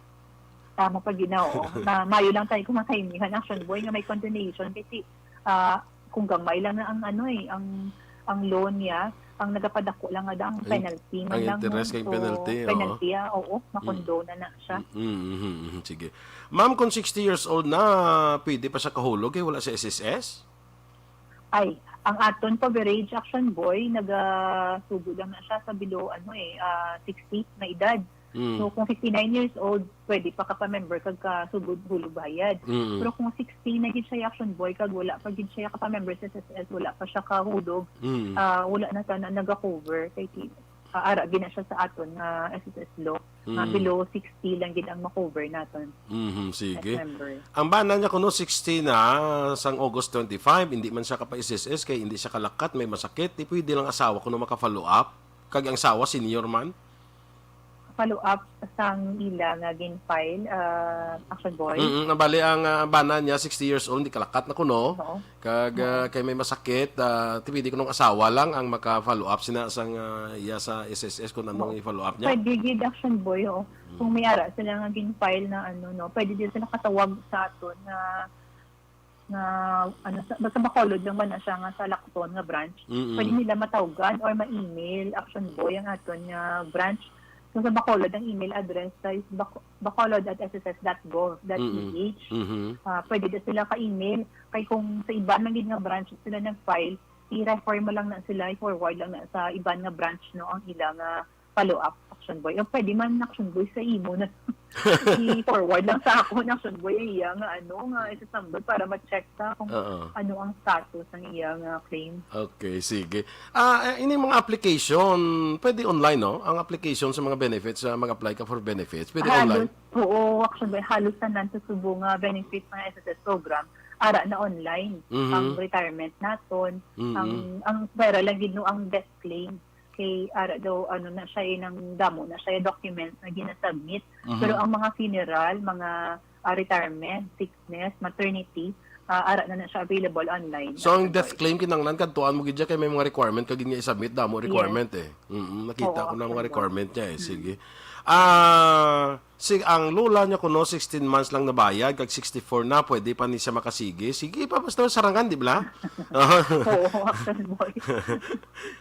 Tama pa, Ginoo. Na, mayo lang tayo kung makahimihan, Action Boy, nga may condonation kasi, ah, kung gamay lang na ang ano eh, ang, ang loan niya, ang nagapadako lang nga ang Ay, penalty man ang lang, interest no? Kay So, penalty, oo. Penalty, ah, oo, Mm. makondo na na siya. Mm, mm, mm, mm, sige. Ma'am, kung sixty years old na, pwede pa siya kahulog kay wala sa S S S? Ay, ang aton coverage, Action Boy, nagasugod lang na siya sa below, ano eh, ah, sixty na edad. Mm. So, kung fifty-nine years old, pwede pa ka pa member kag kasugod hulog bayad. Mm. Pero kung sixty na gid siya, Action Boy, kag wala pa gid siya ka pa member sa S S S, wala pa siya kahulog, Mm. ah, wala na sana naga-cover kay ki-, ah, ara gina siya sa aton nga S S S law nga Mm. below sixty lang gid ang ma-cover naton Mhm, as sige. member. Ang bana niya kuno sixty na sang August twenty-five, hindi man siya kapa-S S S kay hindi siya kalakat, may masakit. Di pwede lang asawa kuno maka-follow up. Kag ang asawa senior man. Follow up sang ila nga gin-file, ah, Action Boy. Mm, nabali ang, ah, bana niya, sixty years old, hindi kalakat na kuno. Oo. Kag, ah, kay may masakit, ah, ti pwede kunong asawa lang ang maka-follow up sina sang, ah, iya sa S S S kung anong Oo. i-follow up niya? Pwede gid, Action Boy, oo. Mm. Kung may ara sila nga gin-file na ano, no, pwede din sila katawag sa aton nga, nga, ano, sa, basta Bacolod lang man na siya nga sa Lacson nga branch. Mm-mm. Pwede nila matawgan or ma-email, Action Boy, ang aton nga branch. So, sa Bacolod, ang email address sa is baco-, bacolod at S S S dot gov dot P H. Mm-mm. Mm-hmm. Ah, pwede din sila ka-email. Kay kung sa iban man gid nga branch sila nag-file, i-refer mo lang na sila, i-forward lang na sa iban nga branch, no, ang ilang, ah, follow-up, Action Boy. O pwede man, Action Boy, sa imo na i-forward lang sa ako, Action Boy, ang iya nga, ano, nga isasambot para ma-check ta kung Oo. ano ang status ng iya nga claim. Okay, sige. Ah, eh, ini mga application, pwede online, no? Ang application sa mga benefits, ah, mag-apply ka for benefits, pwede Halos, online? Oo, Action Boy, halos tanan sa subong nga benefits ng S S S program, ara na online. Mhm. Ang retirement naton, Mhm. ang, ang pera lang gid, no, ang death claim. Kay ara daw, ano na siya, eh, nang damo na siya, eh, documents na ginasubmit. Mhm. Pero ang mga funeral, mga, ah, retirement, sickness, maternity, ah, ara na na siya available online. So, ang Action death Boy. claim, kinahanglan kadtuan mo gid siya kay may mga requirement ka gid nga i-submit, damo Yes. requirement, eh. Mm, nakita Oo, ko na mga Action Boy. requirement niya, eh. Mm. Sige. Ah, si, ang lola niya kuno, sixteen months lang nabayad, kag sixty-four na, pwede pa ni siya makasigi. Sige pa, basta sarangan, di ba? Oo, Action Boy.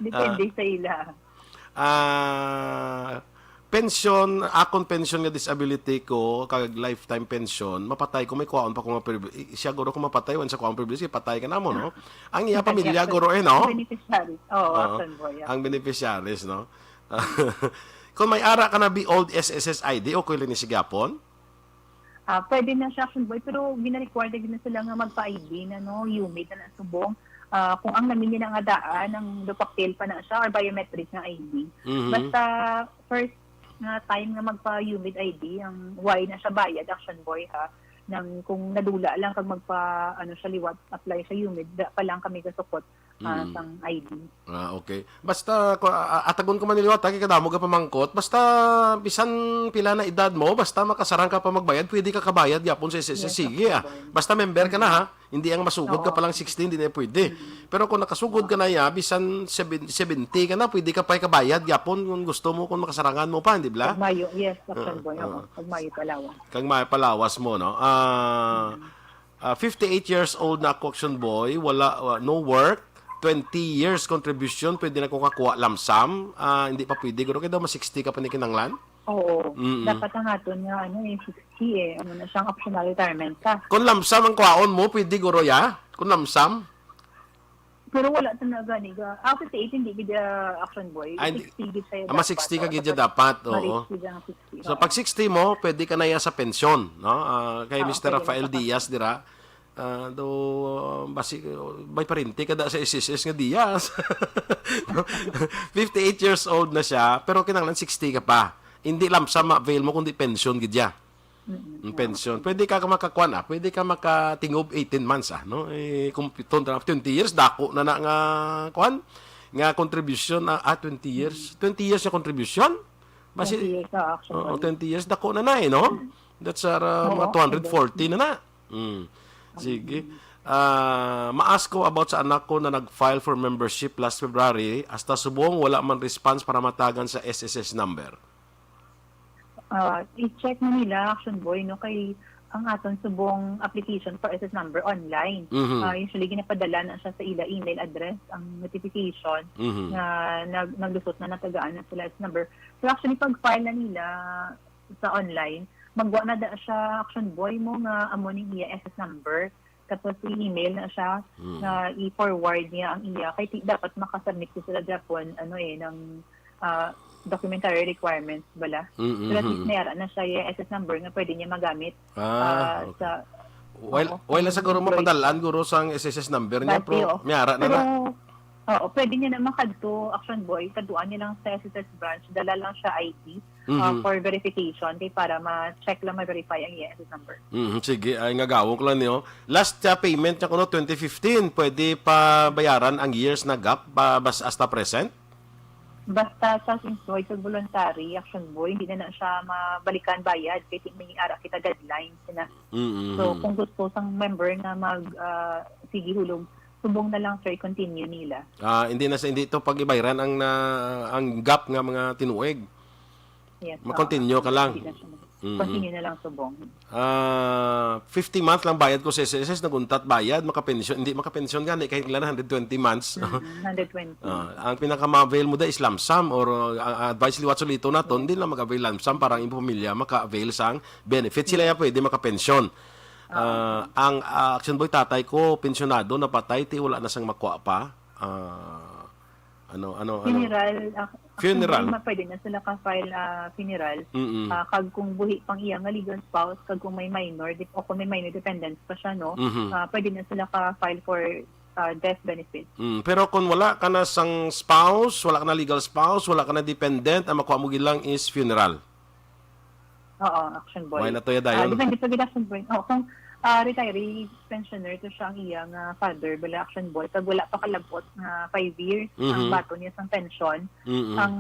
Depende Ah. sa ila. Ah, pensyon, akon pensyon nga disability ko, kag lifetime pensyon, mapatay ko, may kuhaon pa ko nga privi-, i-, siya guro kung mapatay, wan sa kuhaon privilege, ipatay ka na mo, no? Ang iya Ang pamilya, iya, guro, eh, no? beneficiaries. Oo, Oo. Action Boy, yeah. Ang beneficiaries, no? Kung may ara ka na bi old S S S I D, okay lang ni siya gyapon? Ah, pwede na siya, Action Boy, pero gina-require na gid na sila nga magpa-I D na, no? Humid na na subong. Ah, kung ang namin niya nga daan, ang dupaktil pa na siya or biometric nga I D. Mhm. Basta first nga time nga magpa-humid I D, ang way na siya bayad, Action Boy, ha? Nang kung nadula lang kag magpa, ano siya, liwat, apply sa humid, da pa lang kami gasukot, ah, Mm. sang I D. Ah, okay. Basta, ko, a-, a-, atagon ko man nila, ta, kay kadamo ka pamangkot. Basta, bisan pila na edad mo, basta makasarang ka pa magbayad, pwede ka kabayad gyapon sa S S S. Yes, Sige, ah. Action Boy. Basta member ka na, ha? Hindi ang masugod ka Oo. pa lang sixty, hindi na pwede. Mm. Pero kung nakasugod ka na, ya, bisan seven-, seventy ka na, pwede ka pa kabayad gyapon kung gusto mo, kung makasarangan mo pa, di ba? Kag mayo, yes, Action Ah, Boy. Oo, ah. Kag mayo palawas. Kag mayo palawas mo, no? Ah, Mm. Ah, fifty-eight years old na ako, Action Boy, wala, wa-, no work, twenty years contribution, pwede na ko kakuha lump sum. Ah, hindi pa pwede, guro, kay daw ma sixty ka pa ni kinanglan? Oo. Mm-mm. Dapat ang aton nga, ano, eh, sixty, eh. Ano na siyang optional retirement ka. Kung lump sum ang kwaon mo, pwede guro ya? Kung lump sum? Pero wala ta na gani ga-, ah, fifty-eight hindi gid, ah, Action Boy. Ay, hindi. Sixty gid siya. Ah, mas dapat. Sixty ka gid dapat, oo. Ma-reach gid ang sixty, so, oo. Pag sixty mo, pwede ka na ya sa pensyon, no? Ah, kay Oo, Mister pwede na Rafael sa Diaz dira. Ah, do, basi, may parente ka da sa S S S nga Diaz. Fifty-eight years old na siya, pero kinahanglan sixty ka pa. Hindi lump sum ma-avail mo, kundi pensyon gid ya. Mm-mm. Ang pensyon. Pwede ka makakuan, ah. Pwede ka makatingob eighteen months, ah, no? Eh, kung piton, twenty years, dako na na nga, kuan, nga contribution, ah, ah, twenty years. Mm. Twenty years nga contribution? Basi, twenty years, ah, actually. Oo, twenty years, dako na na, eh, no? Mm. That's, uh, Oo, mga two hundred forty na na. Mm. Sige. Mm. Ah, ma-ask ko about sa anak ko na nag-file for membership last February. Hasta subong, wala man response para matagan sa S S S number. Ah, i-check mo nila, Action Boy, no, kay ang aton subong application for S S number online. Mhm. Ah, usually, ginapadala na siya sa ila email address, ang notification Mhm. nga nag-, naglusot na, natagaan na sila S S number. So, actually, pag-file na nila sa online, magwa na da siya, Action Boy, mo nga amo ning iya S S number. Tapos i-email na siya Mm. nga i-forward niya ang iya. Kay ti-, dapat makasubmit ko sila gihapon, ano eh, ng, ah, documentary requirements bala. Mm, Pero at least mm, mm. may ara na siya yung S S number nga pwede niya magamit, Ah, ah, okay. sa, While, oo, while sa nasa guro employee. Mapadalaan, guro, sang S S S number niya, Dati, pero oh. May ara na Pero, na. Oo, pwede niya na makadto, Action Boy, kaduan niya lang sa S S S branch, dala lang siya I D, ah, Mhm. for verification, kay para ma-check lang, ma-verify ang S S S number. Mhm, sige, ay, nga gawok lang niyo. Last, ah, payment niya kuno twenty fifteen, pwede pa bayaran ang years na gap, ba-, bas-, hasta present? Basta self-employed kag voluntary, Action Boy, hindi na na siya mabalikan bayad, kay may ara kita deadline sina. Mhm. So, kung gusto sang member nga mag, ah, sige hulog, subong na lang, sir, i-continue nila. Ah, hindi na sa, hindi to pag-ibayran ang na, ang gap nga mga tinuig. Yes, Ma-continue ah, ka lang. Hindi na siya mag-, Mm-mm. continue na lang subong. Ah, fifty months lang bayad ko sa S S S, naguntat bayad, makapensyon, hindi makapensyon gani, kahit lang hundred twenty months. Mm, hundred twenty. Ah, ang pinaka-avail mo da is lump sum or, uh, advice liwat sa lito naton, hindi lang mag-avail lump sum para ang imong pamilya maka-avail sang benefit. Sila ya pwede makapensyon. Ah, ang, ah, Action Boy, tatay ko, pensyonado, napatay, ti wala na sang makuha pa. Ah, ano, ano, ano? Funeral, ah, Funeral. Actually, ma-, pwede na sila ka-file, ah, funeral. Mm-mm. Ah, kag kung buhi pang iya nga legal spouse, kag kung may minor, dep-, o kung may minor dependents pa siya, no? Mhm. Ah, pwede na sila ka-file for, ah, death benefit. Mm, pero kung wala ka na sang spouse, wala ka na legal spouse, wala ka na dependent, ang makuha mo gid lang is funeral. Oo, Action Boy. Why na to ya dayon? Ah, depende pa gid, Action Boy. Oh, kung, ah, retiree pensioner to siya ang iya nga father, bala, Action Boy, kag wala pa kalabot nga five years ang Mhm. baton niya sang pensyon, Mhm. ang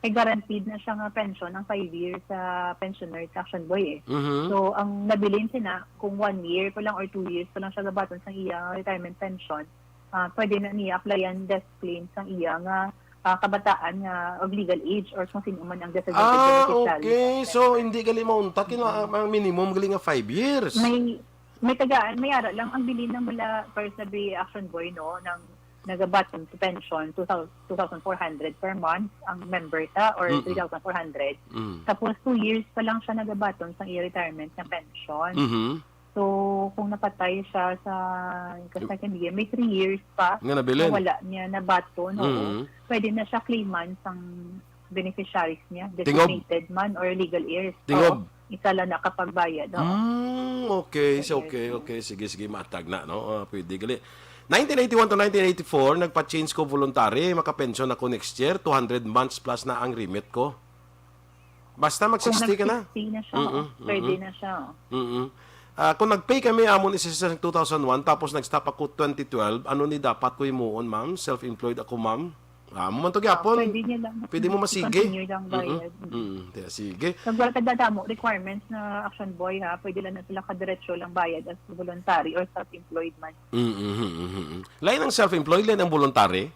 kay guaranteed na siya nga pensyon ang five years sa pensioner sa Action Boy, eh. Mhm. So, ang nabilin sina, kung one year pa lang or two years pa lang siya gabaton sang iya retirement pension, ah, pwede na niya applyan death claim sang iya nga, ah, kabataan nga of legal age or kung sino man ang designated Ah, beneficiary okay. sa So, hindi gali mauntat, kina-, Mm. ang minimum gali nga five years. May, may tagaan, may ara lang ang bilin ng mula first na bi Action Boy, no, ng nagabaton sa pension, two thousand, two thousand four hundred per month ang member ta, or Mm-mm. three thousand four hundred. Mm. Tapos, two years pa lang siya nagabaton sa iya retirement na pension. Mhm. So, kung napatay siya sa, sa second year, may three years pa Nga nabilin. na wala niya nabaton, oo. Mhm. Pwede na siya claiman sang beneficiaries niya, Tingob. designated man or legal heirs. Tingob. Oo. Isa lang nakapagbayad, oo. Mm, okay. So, Yes, okay, ma'am. okay. Sige, sige, matag na, no? Ah, pwede gali. Nineteen eighty-one to nineteen eighty-four, nagpa-change ko voluntary, makapensyon ako next year, two hundred months plus na ang remit ko. Basta mag Kung sixty ka na. nag-sixty na siya, Mm-mm, oh, pwede mm-mm. na siya, oh. Mm-mm. Ah, kung nag-pay kami amon isa sa two thousand one, tapos nag-stop ako twenty twelve, ano ni dapat ko himuon, ma'am? Self-employed ako, ma'am. Ah, mo man to Ah, gyapon. pwede niya lang. Pwede mo masigi. I-continue lang Mm-mm. bayad. Mm-mm. Tiya, sige. Pag wala tagdadamo requirements na Action Boy, ha, pwede lang na sila kadiretso lang bayad as voluntary or self-employed man. Mm-mm, mm-mm, mm-mm. Lain ang self-employed, lain ang voluntary?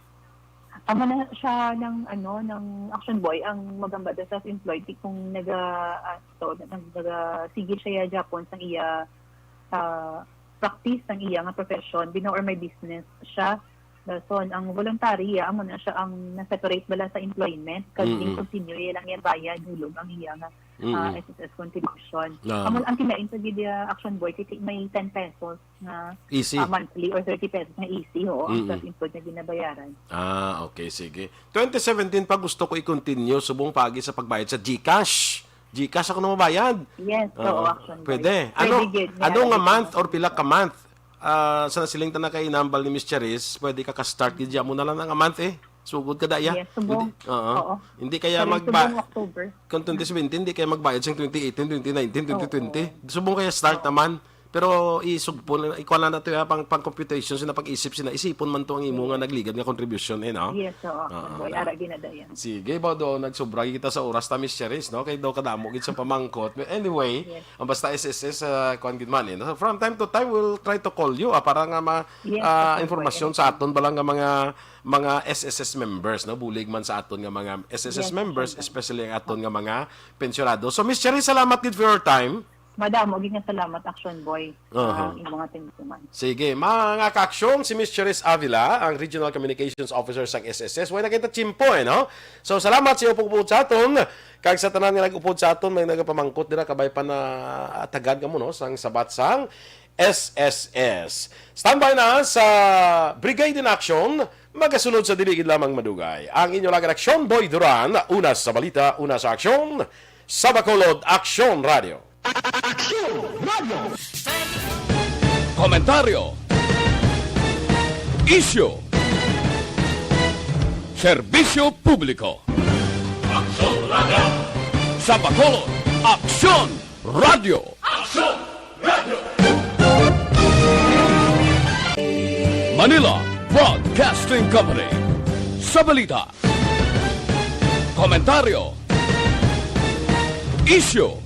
Amo na siya ng, ano, ng Action Boy, ang magamba sa self-employed, di kung naga, ah, to, nag-, naga, sige siya ya Japon sang iya, ah, practice, sang iya nga profession, bino, or may business siya. Dason, ang voluntary, iya, amo na siya ang na-separate bala sa employment, kag Mm-mm. in continue, iya lang yan bayad, hulog ang iya nga, ah, Mm-mm. S S S contribution. Ah. Amo ang kinain sa gid, ah, Action Boy, kay may ten pesos nga, Easy. ah, monthly or thirty pesos nga easy, ho, ang Mm-mm. self-employed nga ginabayaran. Ah, okay, sige. Twenty seventeen pa gusto ko i-continue, subong paagi sa pagbayad sa GCash. GCash ako na mabayad. Yes, oo, Oo, Action Boy. pwede. Pwede Ano, gid, may ano nga allocation month na or pila ka month? Ah, sa nasiling ta na kay inambal ni Miss Charis, pwede ka ka-start gid mo na lang nga month eh. Sugod ka daya. Yes, subong. Hindi, oo. Oo. Hindi kaya Pero magba-, subong October. Kung twenty seventeen, hindi kaya magbayad sa twenty eighteen, twenty nineteen, Oo. twenty twenty. Subong kaya start Oo. naman. Pero isugpon, ikuha lang nato ya, pang, pang computation, sina pag-isip sina, isipon man to ang imo nga Yes. nagligad nga contribution eh, no? Yes, oo, Action Oo, Boy. na. Ara ginadayan. Sige, ba doon, nagsubra kita sa oras ta, Miss Charis, no? Kay daw kadamo gid sa pamangkot. But anyway, Yes. ang basta S S S, ah, kuwan gid man, eh, no? From time to time, we'll try to call you, ah, para nga ma-, Yes, ah, Action Boy. informasyon sa aton bala nga mga, mga S S S members, no? Bulig man sa aton nga mga S S S Yes, members, Action Boy. especially ang aton nga mga pensyonado. So, Miss Charis, salamat gid for your time. Madamo gid nga salamat, Action Boy, Aha. sa imong atensyon. Sige, mga kaaksyon, si Miss Charis Avila, ang Regional Communications Officer sa S S S. Way na kita tiyempo, eh, no? So, salamat sa iyo pagupod sa aton. Kag sa tanan nga nag-upod sa aton, may nagapamangkot dira, kabay pa na tagad kamo, no, sang sabat sang S S S. Standby na sa Brigade in Action, magasunod sa dili gid lamang madugay. Ang inyo lagi Action Boy Duran, una sa balita, una sa aksyon, sa Bacolod, Action Radio. Action Radio. Komentaryo. Isyu. Serbisyo publiko. Action Radio. Sa Bacolod, Aksyon Radio. Action Radio. Manila Broadcasting Company. Sa balita, komentaryo, isyu,